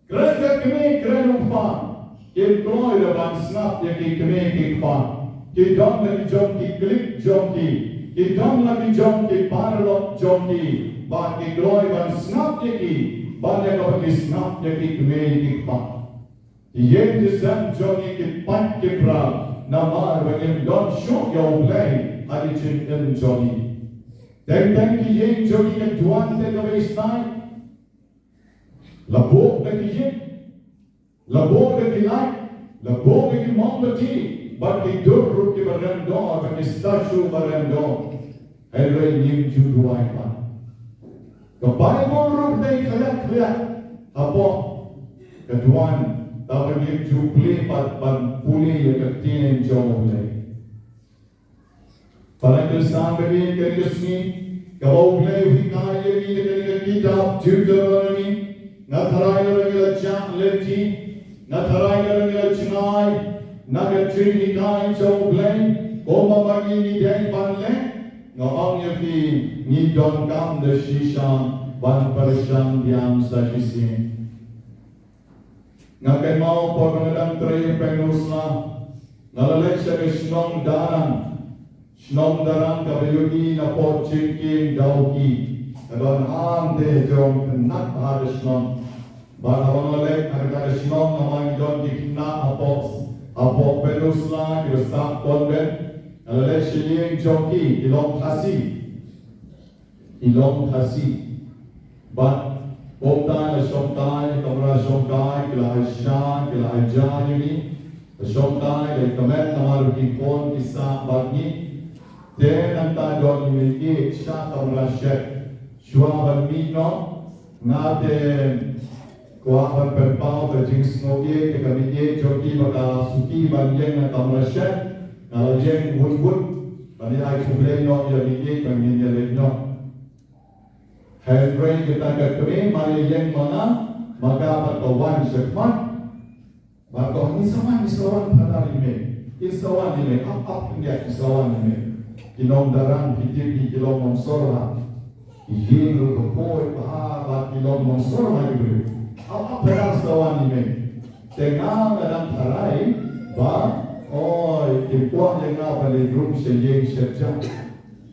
Kren ka kmie kren u kpa. Kim kloi ruh ban sngap ïa ki kmie ki kpa. Ki don la ki jong ki klik jong ki. Ki don la ki jong ki paralok jong ki. Bad ki kloi ban sngap ïa ki. Ban ïa kaba ki sngap ïa ki kmie ki kpa. Ki ïing ki sem jong ngi ki paid ki para namar ba ngim don shuh ïa U Blei ha ki jingim jong ngi. Teng teng ki ïing jong ngi ki duwan te kaba isnai. La buh da ki ïing, la buh da ki light, la buh da ki mombati, bad ki dur ruh kiba rem dor, bad ki statue ba rem dor. Hynrei ngim ju duwai pat. Ka Baibl ruh dei khlieh khlieh hapoh ka duwan, kaba ngim ju plie pat ban pule ïa ka ktien jong U Blei. Para Khristan ba ïeit, kane ka sngi kaba U Blei u hikai ïa ngi na kane ka kitab Deuteronomi, nga tharai lada ngi la jah lynti, nga tharai lada ngi la jngai na ka jinghikai jong U Blei, kumba ma ngi ngi dei ban leh, nga ong ïa phi, ngi donkam da shisha ban pyrshang biang sa shisien. Nga kynmaw por ba nga dang trei ha Peninsula, nga la leit sha ka shnong Darrang. Shnong Darrang kaba ïohi napoh jingkieng Dawki. Ka don hangta jong khynnah ha ka shnong. Bad haba nga la leit ha kata ka shnong, namar ngi don ki khynnah hapoh, hapoh Peninsula kiba sah convent. Nga la leit sha ïing jong ki, ki long Khasi. Ki long Khasi. Bad kumta la shongkai, kamra shongkai, ki la ai sha, ki la ai ja ïa ngi. La shongkai, la kmen namar ki khun ki sah bad ngi. Te nangta don i mei ïeit sha kamra shet. Shuwa ban mih noh, nga te kwah ban pynpaw ka jingsngewbha ïa ka mei ïeit jong ki ba ka suki ban ïeng ha kamra shet. Nga la ïeng wut wut ban ïa ai khublei noh ïa mei ïeit ba ngin ïa leit noh. Hynrei kata ka kmie mar ïa ïeng ma nga, ma ka pat ka wan shakhmat. Bad ka ong, "Ngin sa wan, ngin sa wan, Phadar, ïa me. Ngin sa wan ïa me, ap ap khyndiat, ngin sa wan ïa me." Ki nongdarang, ki tip, ki long nongsor ha. Ki ïing ruh ka poi bha, bad ki long nongsor ha ki briew. "Ap ap, Phadar, sa wan ïa me." Te nga nga dang tharai ba, oi, kim kwah ïa nga ban leit rung sha ïing shet ja.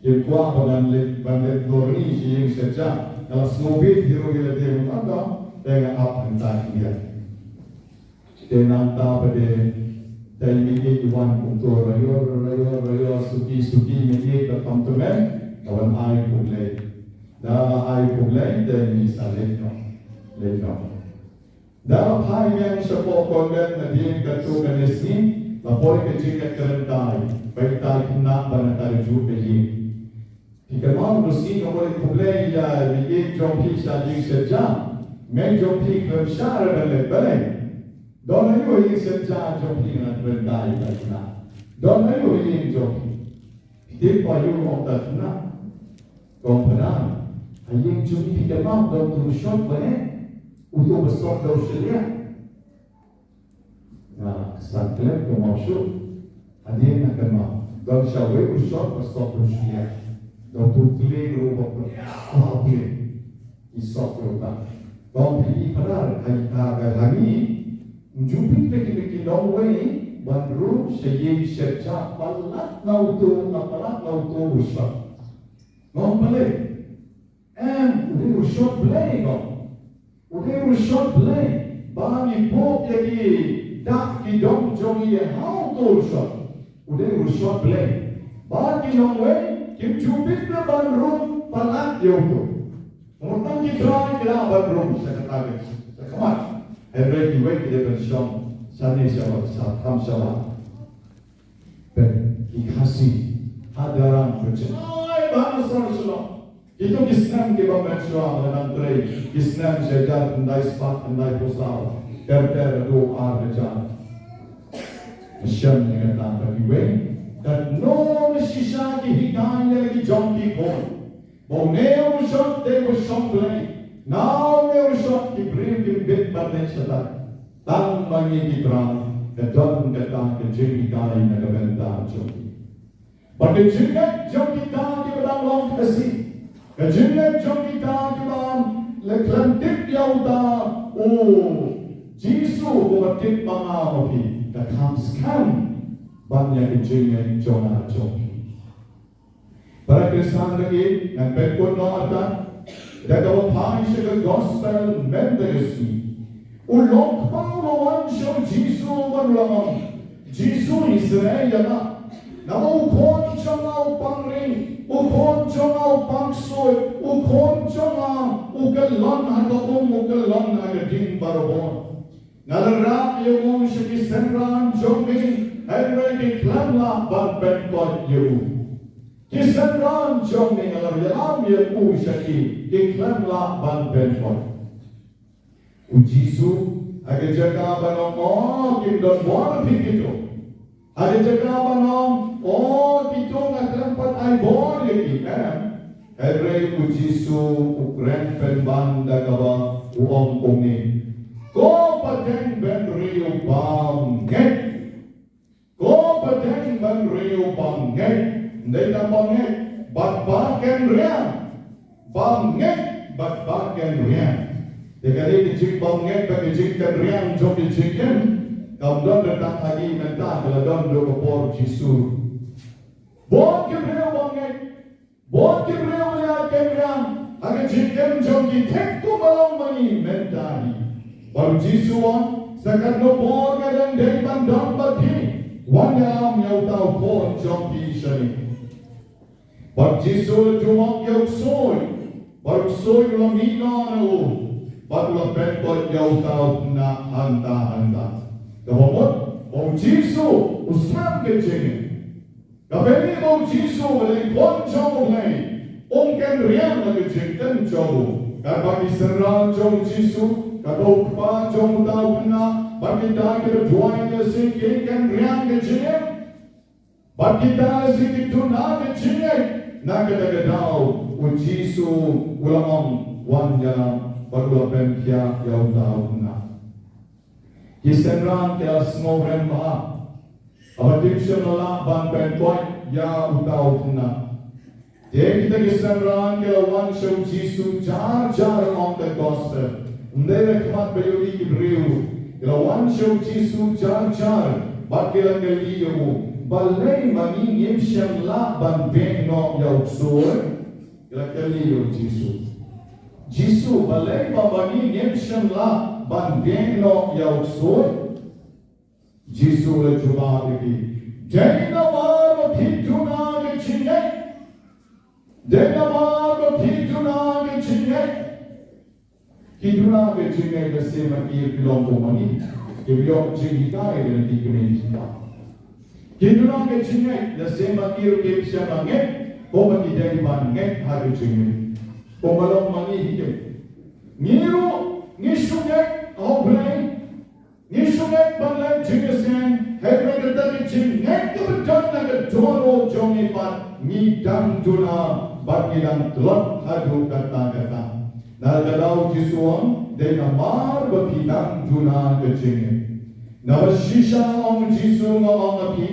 Kim kwah ba ngan leit, ban leit lorni sha ïing shet ja. Nga la sngewbha hi ruh ïa lade ruh, te nga ap hangta khyndiat. Te nangta pat de, te i mei ïeit i wan kumto, raior, raior, raior, suki, suki, mei ïeit ka kam tymmen, ka wan ai khublei. Da la ai khublei, te ngi sa leit noh, leit noh. Da la phai biang shapoh convent nadien katto katne sngi, la poi ka jingïakren tai, bad tai khynnah ba na ka juh ka ïing. Phi kynmaw, u sngi ka poi khublei ïa i mei ïeit jong phi sha jingshet ja. Mei jong phi khlem shah re ban leit balei. Don aïu ha ïing shet ja jong phi, nga kren kai ïa ka khynnah. Don aïu ha ïing jong phi. Phi tip aïu, ong ka khynnah. Ka ong, Phadar, ha ïing jong ngi, phi kynmaw, don uto u shot ba heh. Uto ba sop da u shylliah. Nga sa klet kynmaw shuh. Hadien nga kynmaw. Don sha uwei u shot ba sop da u shylliah. Don uto u tlieng ruh ba pynïaid ha u tlieng. Ki sop ruh ba. Don phi i Phadar, ha, ha, ha, ha ngi. Ym ju pynbeit ïa ki nongwei ban rung sha ïing shet ja palat na uto, na palat na uto u shot. Nga ong balei. Em, u dei u shot Blei ko. U dei u shot Blei. Ba ngi buh ïa ki dak ki dong jong ngi ha uto u shot. U dei u shot Blei. Ba ki nongwei kim ju bit re ban rung palat ïa uto. Namar tang ki trai ki lah ban rung sha kata ka, sha khmat. Hynrei kiwei ki dei ban shong shane shabar, sha kham shabar. Peit, ki Khasi, ha Darrang, peit, ai, bha na sor shalok. Kito ki snem kiba mynshuwa ba nang trei, ki snem shi hajar khyndai spah khyndai phew saw, ter ter haduh ar hajar. Shem ïa kata ka kiwei, katno shisha ki hikai ïa la ki jong ki khun. Ba une u shot dei u shong Blei. Na une u shot ki briew kim bit ban leit shatai. Tang ma ngi ki trai, ka don kata ka jinghikai na ka bynta jong ngi. Bad ka jingngeit jong kita kiba dang long Khasi, ka jingngeit jong kita kiba la khlem tip ïa uta u Jisu uba tip ma nga ma phi, ka kham skhem ban ïa ka jingngeit jong nga jong phi. Para Khristan ba ïeit, ngan pynkut noh artat da kaba phai sha ka gospel mynta ka sngi. U longkmie u la wan sha u Jisu bad u la ong, Jisu, isynei ïa nga. Namar u khun jong nga u pang ring, u khun jong nga u pang ksuid, u khun jong nga u kyllon ha ka um, u kyllon ha ka ding barabor. Nga la rah ïa u sha ki synran jong me, hynrei ki khlem lah ban pynkoit ïa u. Ki synran jong me, nga la ïalam ïa u sha ki, ki khlem lah ban pynkoit. U Jisu, ha ka jaka ban ong, o, kim don bor phi kito. Ha ka jaka ban ong, o, kito nga khlem pat ai bor ïa ki, em. Hynrei u Jisu u kren pynban da kaba u ong kumne. Ko pateng bynriew bymngeit. Ko pateng bynriew bymngeit. Ym dei tang bymngeit, bad ba kynriang. Bymngeit bad ba kynriang. Te ka dei ka jingbymngeit bad ka jingkynriang jong ka jingim kam don re tang ha ngi mynta, ka la don naduh ka por Jisu. Bun ki briew bymngeit, bun ki briew ba la kynriang ha ka jingim jong ki, thik kumba long ma ngi mynta hi. Bad u Jisu u ong, sa katno por nga dang dei ban don bad phi, wan ïalam ïa uta u khun jong phi shane. Bad u Jisu u la ju ong ïa u ksuid, bad u ksuid u la mih noh na u, bad u la pynkoit ïa uta u khynnah hangta hangta. Kaba mut ba u Jisu u skhem ka jingngeit. Kaba mut ba u Jisu u dei u khun jong U Blei, um kynriang la ka jingim jong u. Katba ki synran jong u Jisu, katba u kpa jong uta u khynnah, bad kita kiba duwai ïa u Jisu ki kynriang ka jingim. Bad kita lehse ki duna ka jingngeit, na kata ka daw u Jisu u la ong, wan ïalam, bad u la pynkhiah ïa uta u khynnah. Ki synran ki la sngewrem bha, haba kim shym la lah ban pynkoit ïa uta u khynnah. Te kita ki synran ki la wan sha u Jisu jar jar, ong ka gospel. Ym dei da khmat ba ïohi ki briew. Ki la wan sha u Jisu jar jar, bad ki la kylli ïa u, balei ma ngi ngim shym lah ban beh noh ïa u ksuid? Ki la kylli ïa u Jisu. Jisu, balei ma, ma ngi ngim shym lah ban beh noh ïa u ksuid? Jisu u la jubab ïa ki, dei namar ba phi duna ka jingngeit. Dei namar ba phi duna ka jingngeit. Ki duna ka jingngeit lehse ma ki ki long kum ma ngi, ki ïoh jinghikai da ki kmie ki kpa. Ki duna ka jingngeit lehse ma ki ruh kim shym la ngeit kumba ki dei ban ngeit ha ka jingngeit. Kumba long ma ngi hi, ngi ruh ngi shu ngeit ha U Blei. Ngi shu ngeit ban leh jingïaseng, hynrei kata ka jingngeit kaba don na ka dohnud jong ngi pat, ngi dang duna bad ngi dang tlot haduh katta katta. Na kata u Jisu u ong, dei namar ba phi dang duna ka jingngeit. Naba shisha, ong u Jisu, nga ong ïa phi,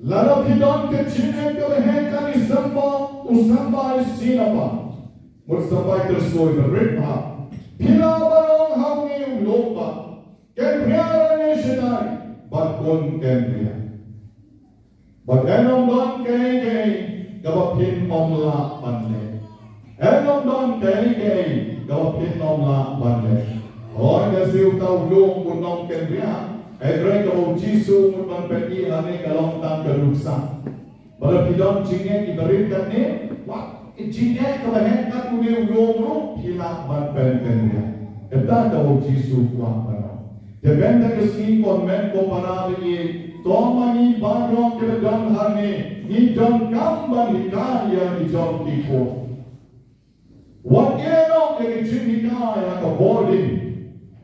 lada phi don ka jingngeit kaba heh kat i symbai, u symbai sien ba, mut symbai Khristien ba rit bha, phi lah ban ong ha une u lum ba, kynriah lane shatai, bad un kynriah. Bad yn ym don kaei kaei kaba phin ym lah ban leh. Yn ym don kaei kaei kaba phin ym lah ban leh. Hooid, ka siew uta u lum un ym kynriah, hynrei kaba u Jisu u mut ban pyni hangne ka long tang ka nuksa. Ba lada phi don jingngeit iba rit katne, wat ka jingngeit kaba heh kat une u lum ruh, phi lah ban pynkynriah. Kata kaba u Jisu u kwah ban ong. Te mynta ka sngi, ko hynmen ko para, to ma ngi baroh kiba don hangne, ngi donkam ban hikai ïa ki jong ki khun. Wat ïeh noh ïa ki jinghikai ha ka boarding.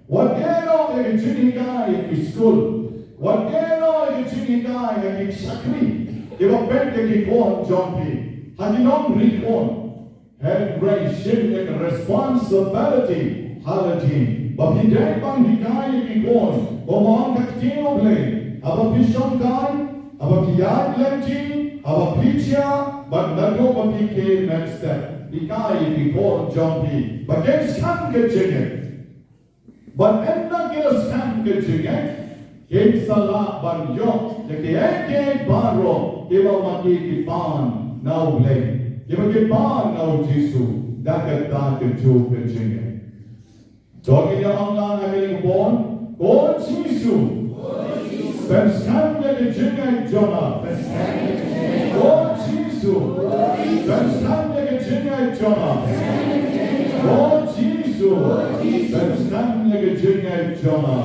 Wat ïeh noh ïa ki jinghikai ha ki skul. Wat ïeh noh ïa ki jinghikai ha ki shakri, kiba peit ïa ki khun jong phi, ha ki nongri khun. Hynrei shim ïa ka responsibility ha la jong phi ba phi dei ban hikai ïa ki khun. Kumba ong ka ktien U Blei, haba phi shongkai, haba phi ïaid lynti, haba phi jia, bad naduh ba phi kiew mynstep, hikai ïa ki khun jong phi ba kin skhem ka jingngeit. Bad ynda ki la skhem ka jingngeit, kin sa lah ban ïoh ïa kiei kiei baroh kiba ma ki ki pan na U Blei, kiba ki pan na U Jisu, da kata kajuh ka jingngeit. To ngin ïa ong lang ha kane ka por, ko Jisu, pynskhem ïa ka jingngeit jong nga. Ko Jisu, pynskhem ïa ka jingngeit jong nga. Ko Jisu, pynskhem ïa ka jingngeit jong nga.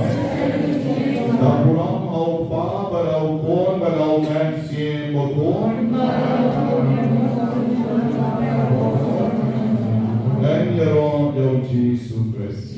Nga burom ha u Kpa bad ha u Khun bad ha u Mynsiem Bakhuid. Ngan ïaroh ïa u Jisu Khrist.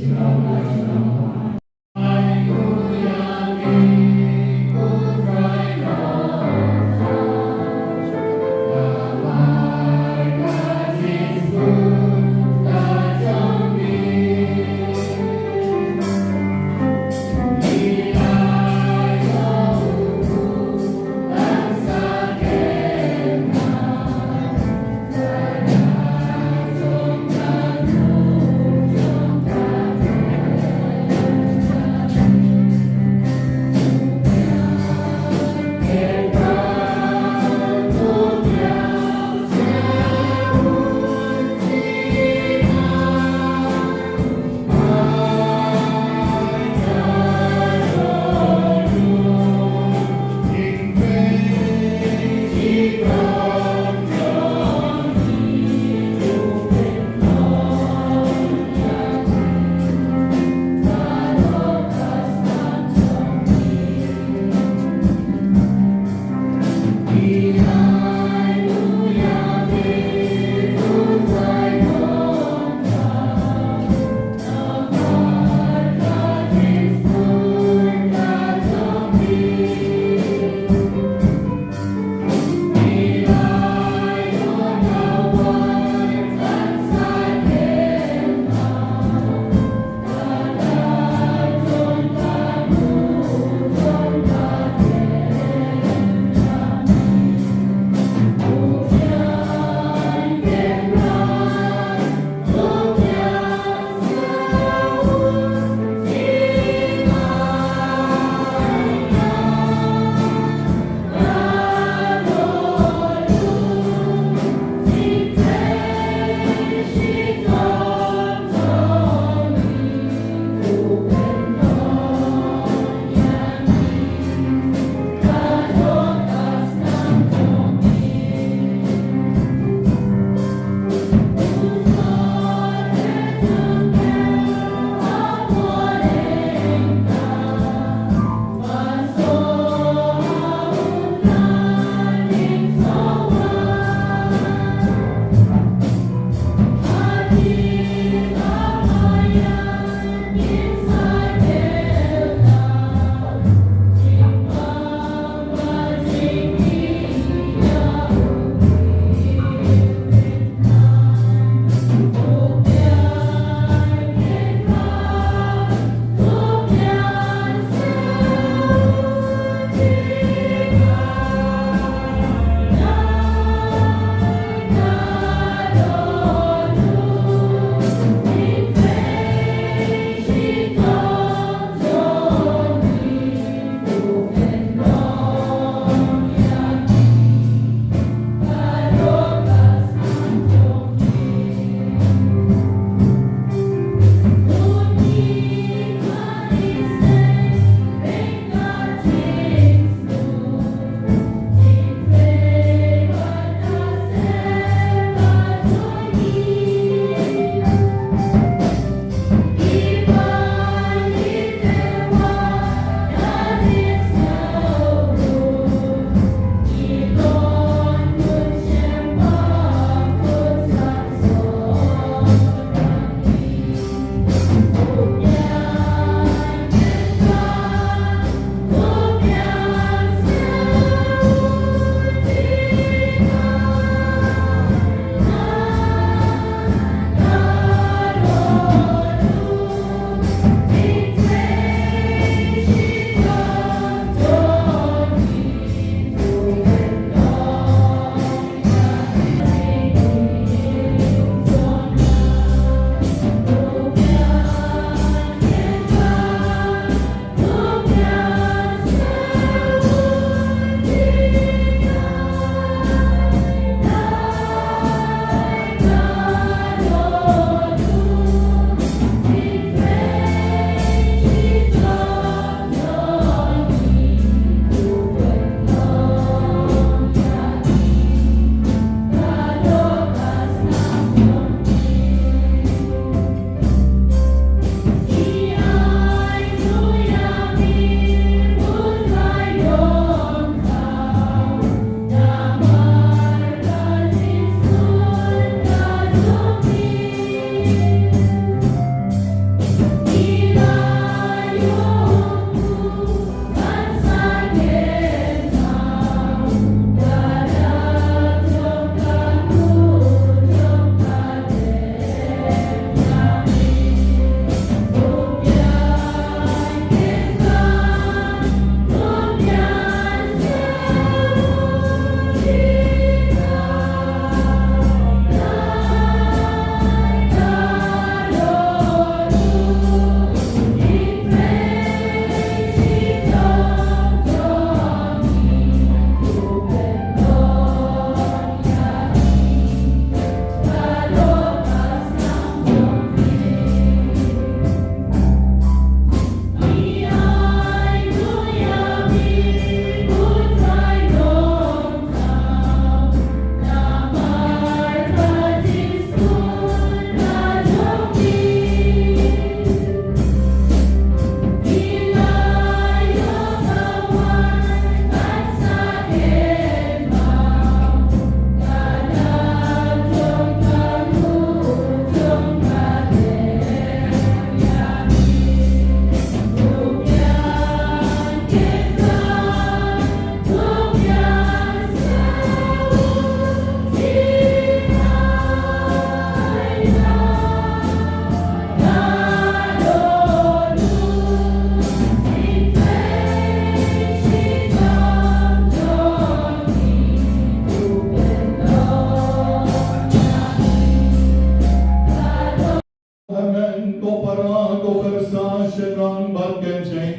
Nang bad kynjeng,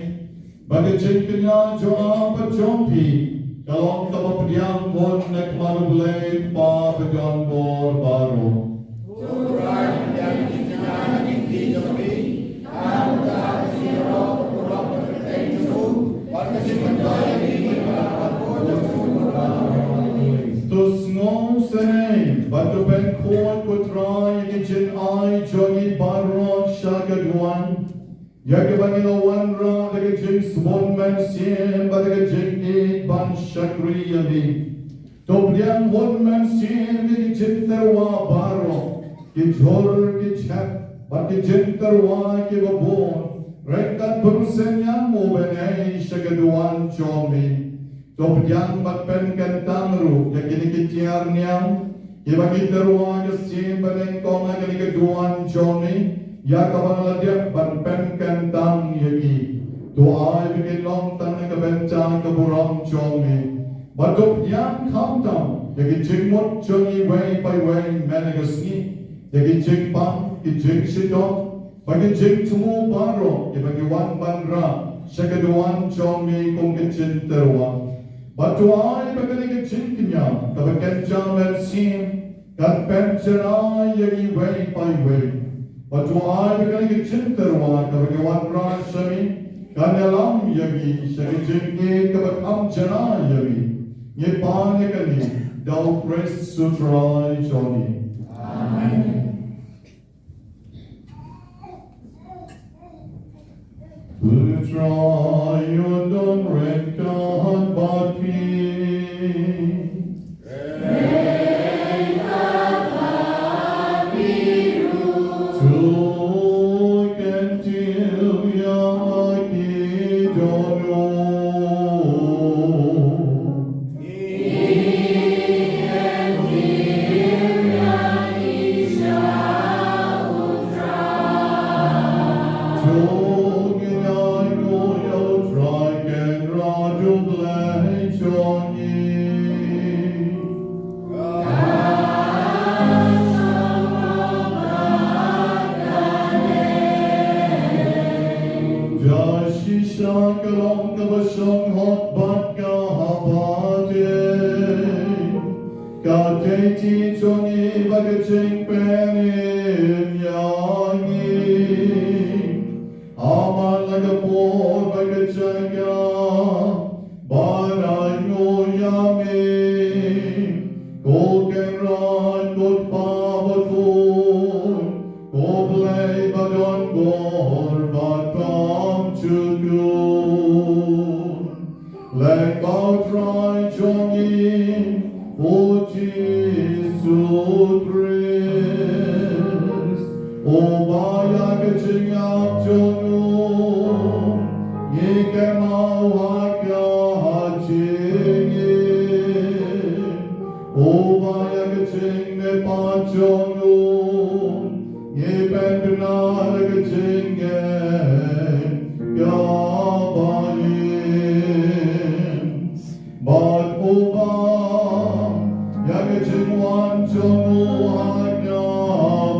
bad ka jingkñia jong nga bad jong phi ka long kaba pdiang bun na khmat U Blei Kpa badonbor baroh. To sngew sngewsynei bad to pynkhuid, ko Trai, ïa ki jingai jong ngi baroh sha ka duwan, ïa kiba ngi la wanrah da ka jingsbun mynsiem bad da ka jingïeit ban shakri ïa me. To pdiang bun mynsiem ïa ki jingtyrwa baroh, ki jhur ki jhep bad ki jingtyrwa kiba bun, ryngkat bun synñiang, mo, ban ïaid sha ka duwan jong me. To pdiang bad pynkyntang ruh ïa kine ki tiar niam, kiba ki tyrwa ka sien banyngkong ha kane ka duwan jong me, ïa kaba la dep ban pynkyntang ïa ki. To ai ba kin long tang na ka bynta ka burom jong me. Bad to pdiang khamtam ïa ki jingmut jong ngi iwei pa iwei mynta ha ka sngi, ïa ki jingpang, ki jingshitom, bad ki jingthmu baroh kiba ngi wan ban rah sha ka duwan jong me kum ki jingtyrwa. Bad to ai ba kane ka jingkñia kaba kynja mynsiem kan pynjanai ïa ngi iwei pa iwei. Bad to ai ba kane ka jingtyrwa kaba ngi wanrah sha me kan ïalam ïa ngi sha ka jingïeit kaba kham janai ïa me. Ngi pan ïa kane da U Khrist U Trai jong ngi. Amen. U Trai un don ryngkat bad phi. To kyntiew ïa ki dohnud. To ngin ainguh ïa U Trai Kynrad U Blei jong ngi. Da shisha ka long kaba shong hok bad kaba teng, ka tei jong ngi bad ka jingpynim ïa ngi. Ha man la ka por bad ka jaka, ban ainguh ïa me, ko Kynrad, ko Kpa bakhuid, ko Blei badonbor bad bymjukut. Lyngba U Trai jong ngi U Jisu Khrist, uba ïa ka jingïap jong u ngi kynmaw ha ka jingim, uba ïa ka jingmihpat jong u ngi pynbna da ka jingngeit kaba im. Bad uba ïa ka jingwan jong u ha ka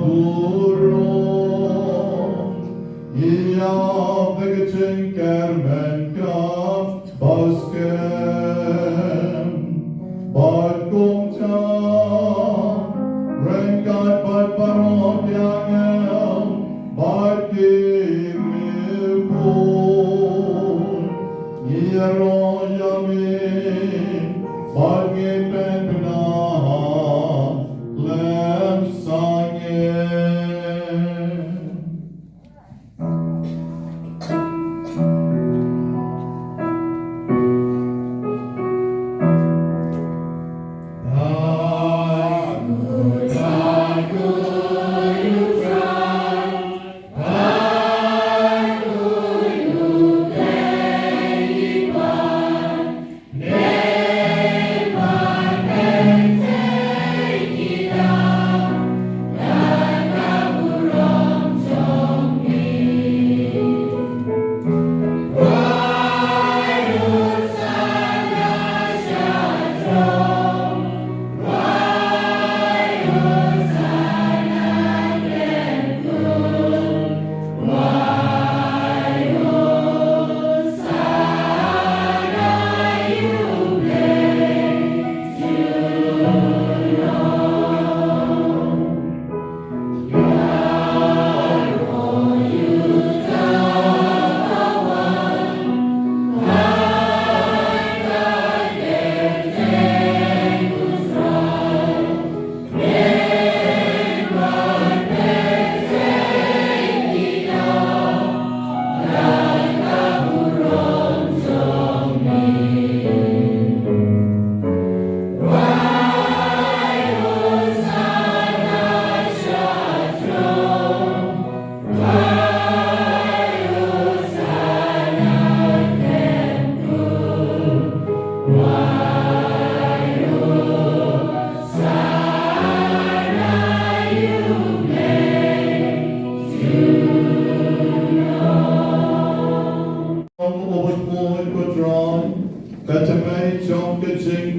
burom ngi ïap da ka jingkyrmen kaba skhem. Bad kumta ryngkat bad baroh ki angel bad ki riewkhuid ngi ïaroh ïa me bad ngi pynbna ha khlem sangeh.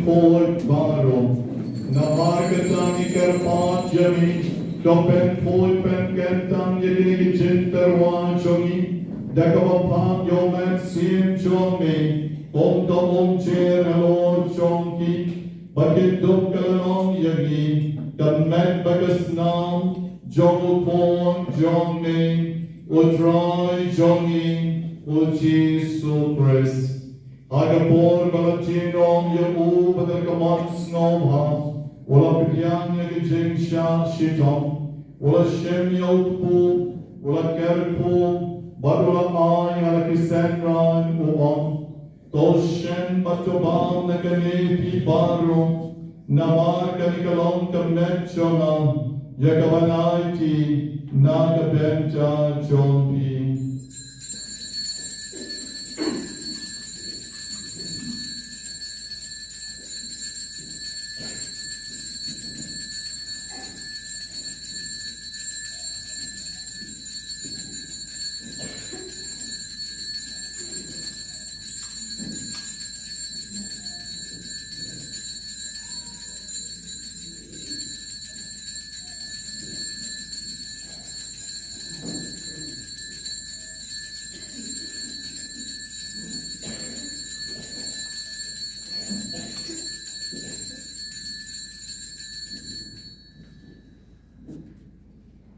Khuid baroh. Namar kata ngi kyrpad ïa me, to pynphuid pynkyntang ïa kine ki jingtyrwa jong ngi da kaba phah ïa u Mynsiem jong me, kum ka umjer halor jong ki, ba kin dup ka lynnong ïa ngi, ka met bad ka snam jong u Khun jong me, u Trai jong ngi, u Jisu Khrist. Ha ka por ba la jied noh ïa u bad da ka mon sngewbha, u la pdiang ïa ka jingshah shitom, u la shim ïa u kpu, u la kyrkhu, bad u la ai ha la ki synran, u ong: To shim bad to bam na kane phi baroh, namar kane ka long ka met jong nga, ïa kaba ngan aiti na ka bynta jong phi.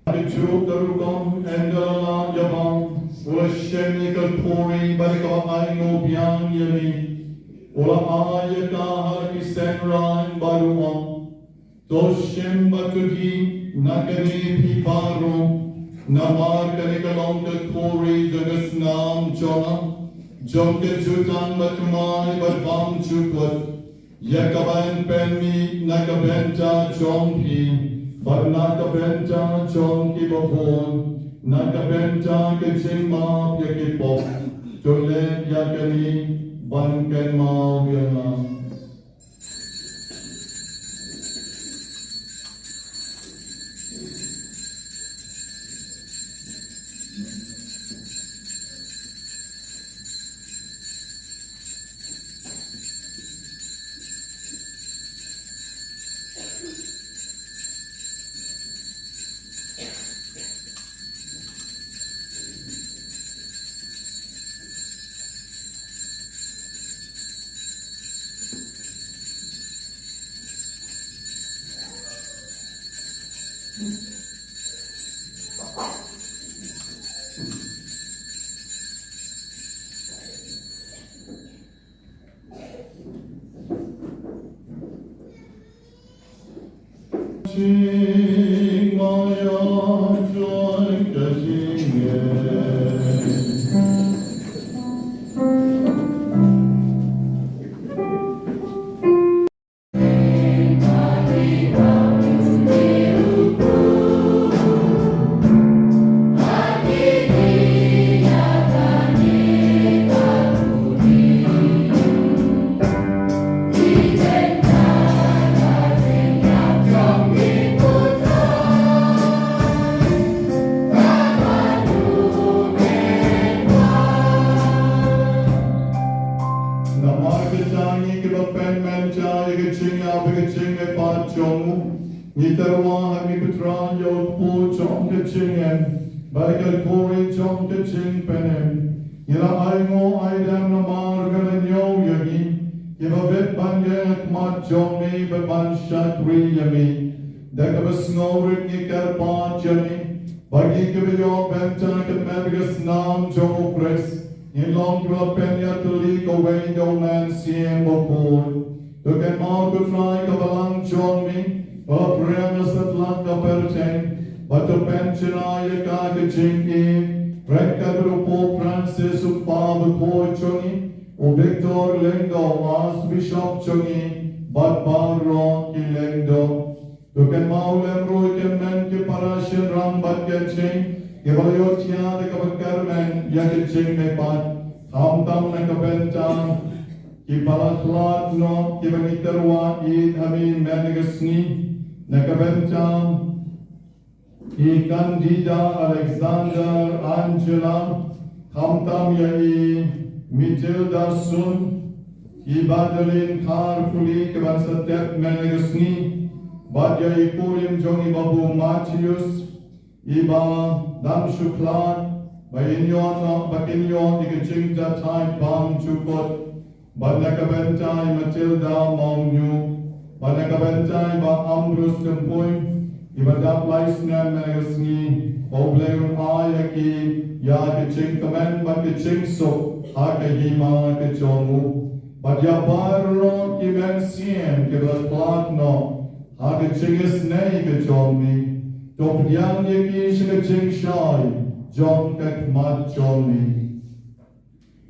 Ka juk ka rukom, ynda la ïa bam, u la shim ïa ka khuri bad da kaba ainguh biang ïa me, u la ai ïa ka ha la ki synran bad u ong: To shim bad to die na kane phi baroh, namar kane ka long ka khuri jong ka snam jong nga, jong ka jutang bad thymmai bad bymjukut, ïa kaban pynmih na ka bynta jong phi bad na ka bynta jong kiba bun, na ka bynta ka jingmap ïa ki pop. To leh ïa kane ban kynmaw ïa nga. Namar kata ngi kiba pynmynta ïa ka jingïap bad ka jingmihpat jong u, ngi tyrwa ha me ko Trai ïa u kpu jong ka jingim bad ka khuri jong ka jingpynim. Ngi la ainguh aidam namar ka la ñiew ïa ngi, kiba bit ban ïeng ha khmat jong me bad ban shakri ïa me. Da kaba sngewrit ngi kyrpad ïa me, ba ngi kiba ïoh bynta ka met ka snam jong u Khrist, ngin long kiba pynïatylli kawei da u Mynsiem Bakhuid. To kynmaw ko Trai ka balang jong me, ba la pyrshang ha satlak ka pyrthei, bad to pynshna ïa ka ha ka jingim, ryngkat bad u Pope Francis u kpa bakhuid jong ngi, u Victor Lyngdoh u Archbishop jong ngi, bad baroh ki lyngdoh. To kynmaw lem ruh ïa ki hynmen ki para shynrang bad ki kynthei, kiba la ïohthiah da kaba kyrmen ïa ka jingmihpat, khamtam na ka bynta kiba la khlad noh kiba ngi tyrwa ïeit ha me mynne ka sngi, na ka bynta i Candida Alexander Angela, khamtam ïa i Matilda Sun, I Badalin Kharpuli kiban sa tep mynne ka sngi, bad ïa i kurim jong i Babu Matius, iba dang shu khlad, ba in ïoh noh, ba kin ïoh ïa ka jingjahthait bymjukut, bad na ka bynta i Matilda Mawngnguh, bad na ka bynta i Bah Ambrose Tympui, iba dap lai snem mynne ka sngi, ba U Blei un ai ha ki ïa ka jingkmen bad ka jingsuk ha ka hima ka jong u. Bad ïa baroh ki mynsiem kiba la khlad noh ha ka jingisynei ka jong me, to pdiang ïa ki sha ka jingshai jong ka khmat jong me.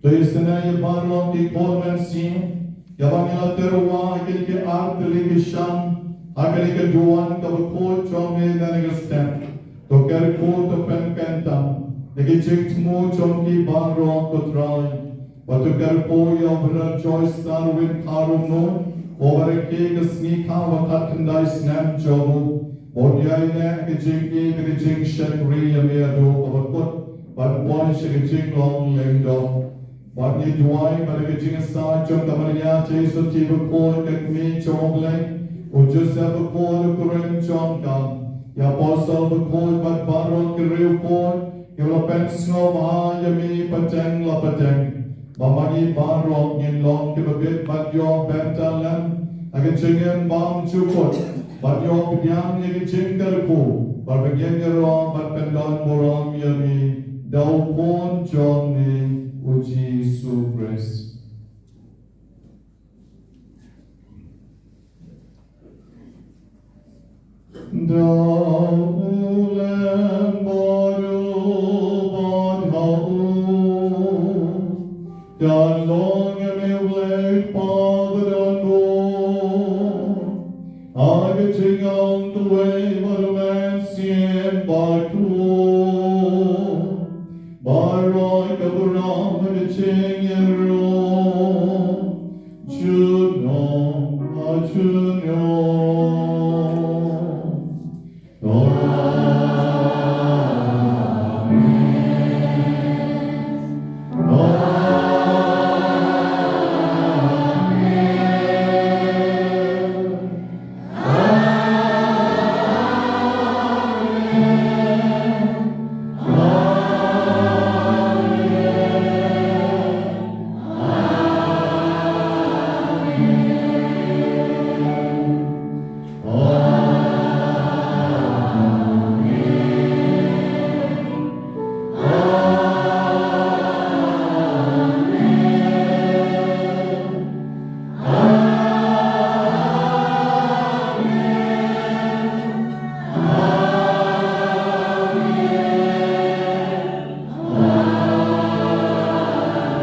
To isynei ïa baroh ki khun mynsiem, ïa ba ngi la tyrwa ha kine ki artylli ki shan, ha kane ka duwan kaba khuid jong me na kane ka step. To kyrkhu, to pynkyntang ïa ki jingthmu jong ki baroh, ko Trai. Bad to kyrkhu ïa u Brother Joyce Darwin Kharumnor, uba rakhe ka sngi khatkhyndai snem jong u. Bad ïa ine ka jingïeit, ka jingshakri ïa me haduh kaba kut, ban poi sha ka jinglong lyngdoh. Bad ngi duwai ba da ka jingïasaid jong ka Maria Theisotti bakhuid, ka kmie jong U Blei, u Joseph bakhuid, u kurim jong ka, ki apostol bakhuid bad baroh ki riewkhuid kiba la pynsngewbha ïa me pateng la pateng, ba ma ngi baroh ngin long kiba bit ban ïoh bynta lem ha ka jingim bymjukut, ban ïoh pdiang ïa ka jingkyrkhu, bad ba ngin ïaroh ban pyndonburom ïa me da u Khun jong me, u Jisu Khrist. Da u lem bad u bad ha u, kan long ïa me U Blei Kpa badonbor, ha ka jinglong kawei bad u Mynsiem Bakhuid, baroh ka burom ha ka jingïaroh junom ha junom. Amen.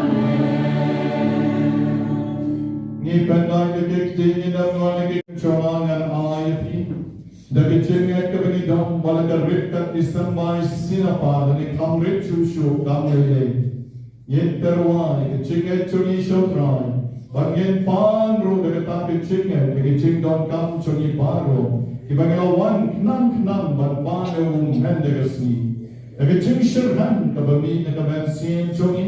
Amen. Ngi pynlait ïa ki kti, ngi dang wan ïa ki jong nga, ngan ai ïa phi da ka jingngeit kaba ngi don, ba la ka rit ka Disemba i Sinapa, da ngi kham rit shuh shuh kam lei lei. Ngin tyrwa ïa ka jingngeit jong ngi sha U Trai, bad ngin pan ruh da kata ka jingngeit ïa ka jingdonkam jong ngi baroh, kiba ngi la wan khnang khnang ban pan ïa u mynta ka sngi. Da ka jingshyrkhei kaba mih na ka mynsiem jong ngi,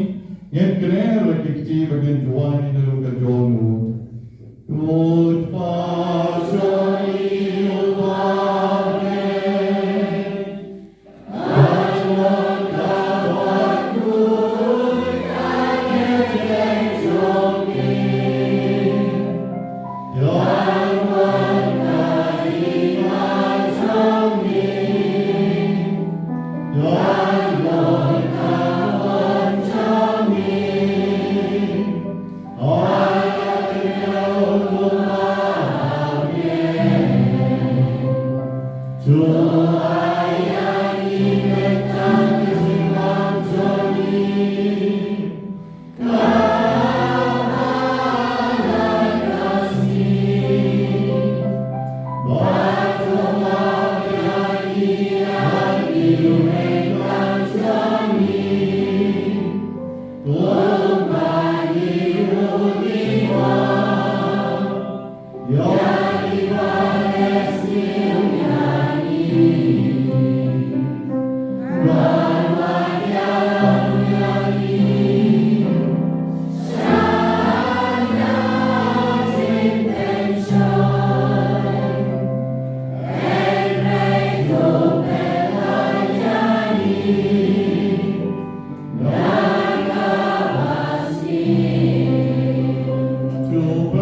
ngin kner la ki kti bad ngin duwai na ka dohnud. Ko Kpa jong ngi uba ha bneng,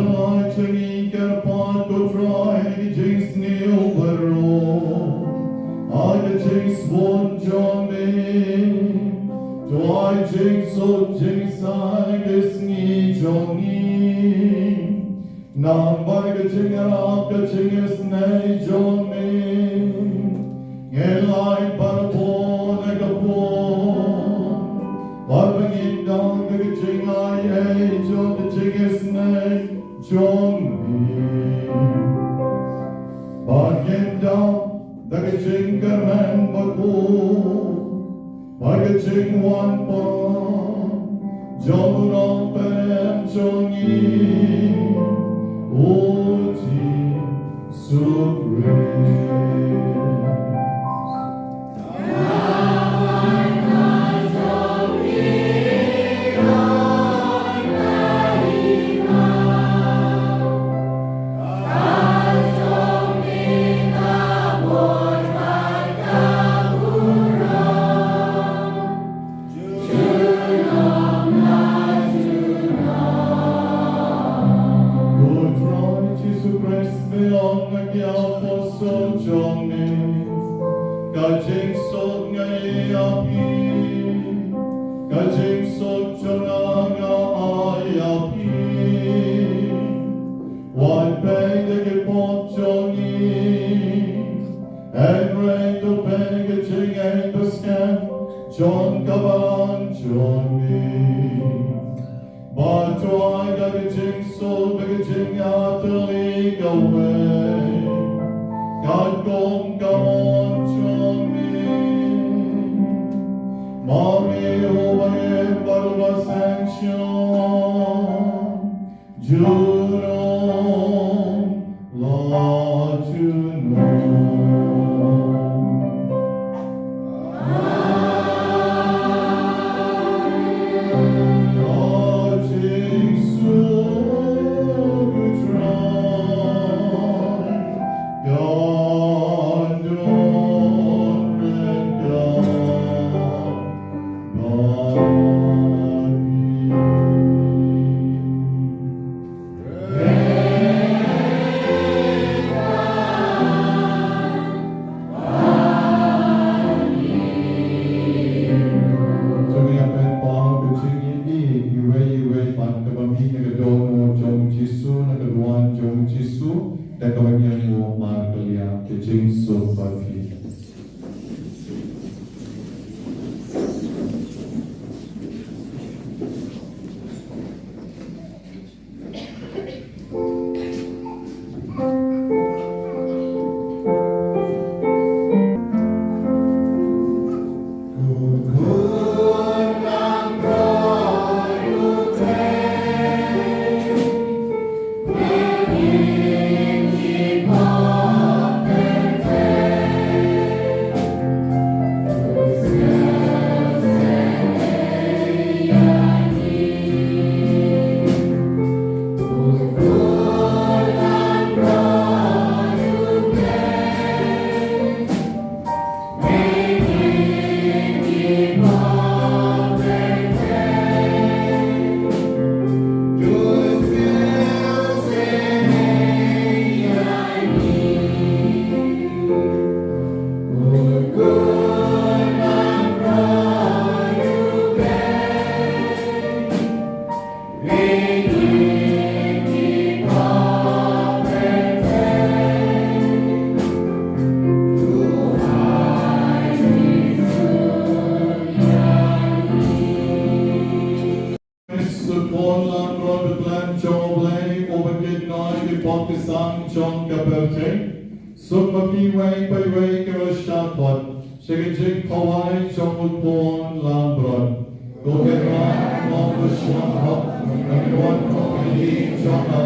Ai jong ngi kyrpad, ko Trai, ha ka jingsniew baroh, ha ka jingsbun jong me, to ai jingsuk jingsain ki sngi jong ngi. Namar ka jingïarap ka jingisynei jong me, ngin lait barabor na ka bor, bad ba ngin don da ka jingai ei jong ka jingisynei jong me. Ba ngin don da ka jingkyrmen bakhuid, ba ka jingwan pat jong u Nongpynim jong ngi, u Jisu Khrist. Ko Trai Jisu Khrist, me long ha ki apostol jong me, ka jingsuk nga ai ïa phi, ka jingsuk jong nga nga ai ïa phi. Wat peit ïa ki pop jong ngi, hynrei to peit ïa ka jingïeit bashai jong ka balang jong me. Bad to ai ka jingsuk bad ka jingïatylli kawei, katkum ka mon jong me. Ma me uba im bad uba sngewsih, junom la junom. To ngin ïa pynpaw ka jingïeit iwei ïa iwei bad kaba mih na ka dohnud jong u Jisu, na ka duwan jong u Jisu, da kaba ngi ïa ïoh markylliang ka jingsuk ba phi. Suk khun langbrot ba khlem jong U Blei, uba kit noh ïa ki pop ki sam jong ka pyrthei. Suk ma phi iwei pa iwei kiba shah khot sha ka jingkhawai jong u khun langbrot. Ko Kynrad, mo ba shah khot, ngan wan khot ïa ki jong nga.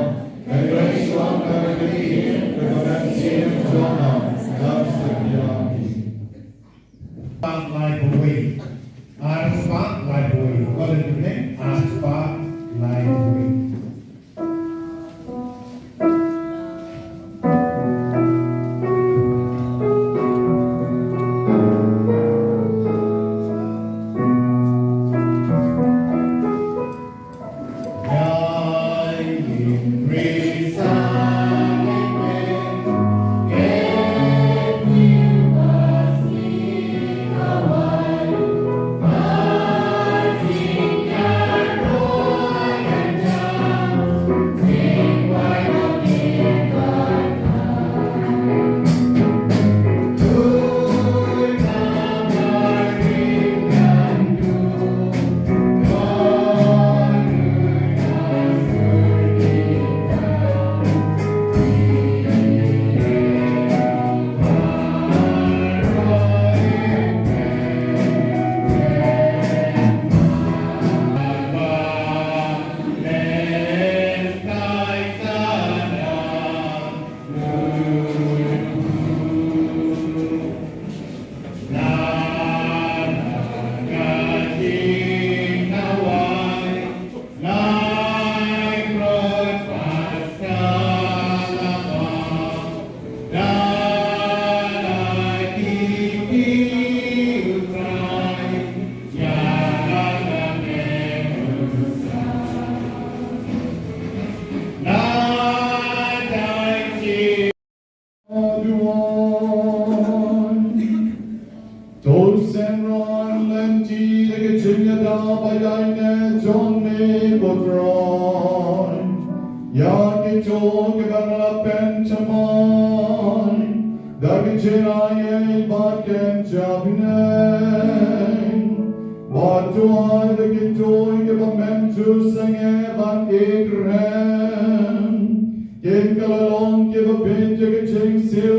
Ngan ïaishwa ka ri ka ri ka mynsiem jong nga. Ngan satia ïa ki. Spah lai bawei. Ar spah lai bawei. Ko leh kumne, ar spah lai bawei. Ba nga la pynthymmai da ki jingaiei bad ki jingpynbeit, bad duwai da kito kiba men ju sangeh bad ïeit, kin kylla long kiba bit ïa ka jingsiew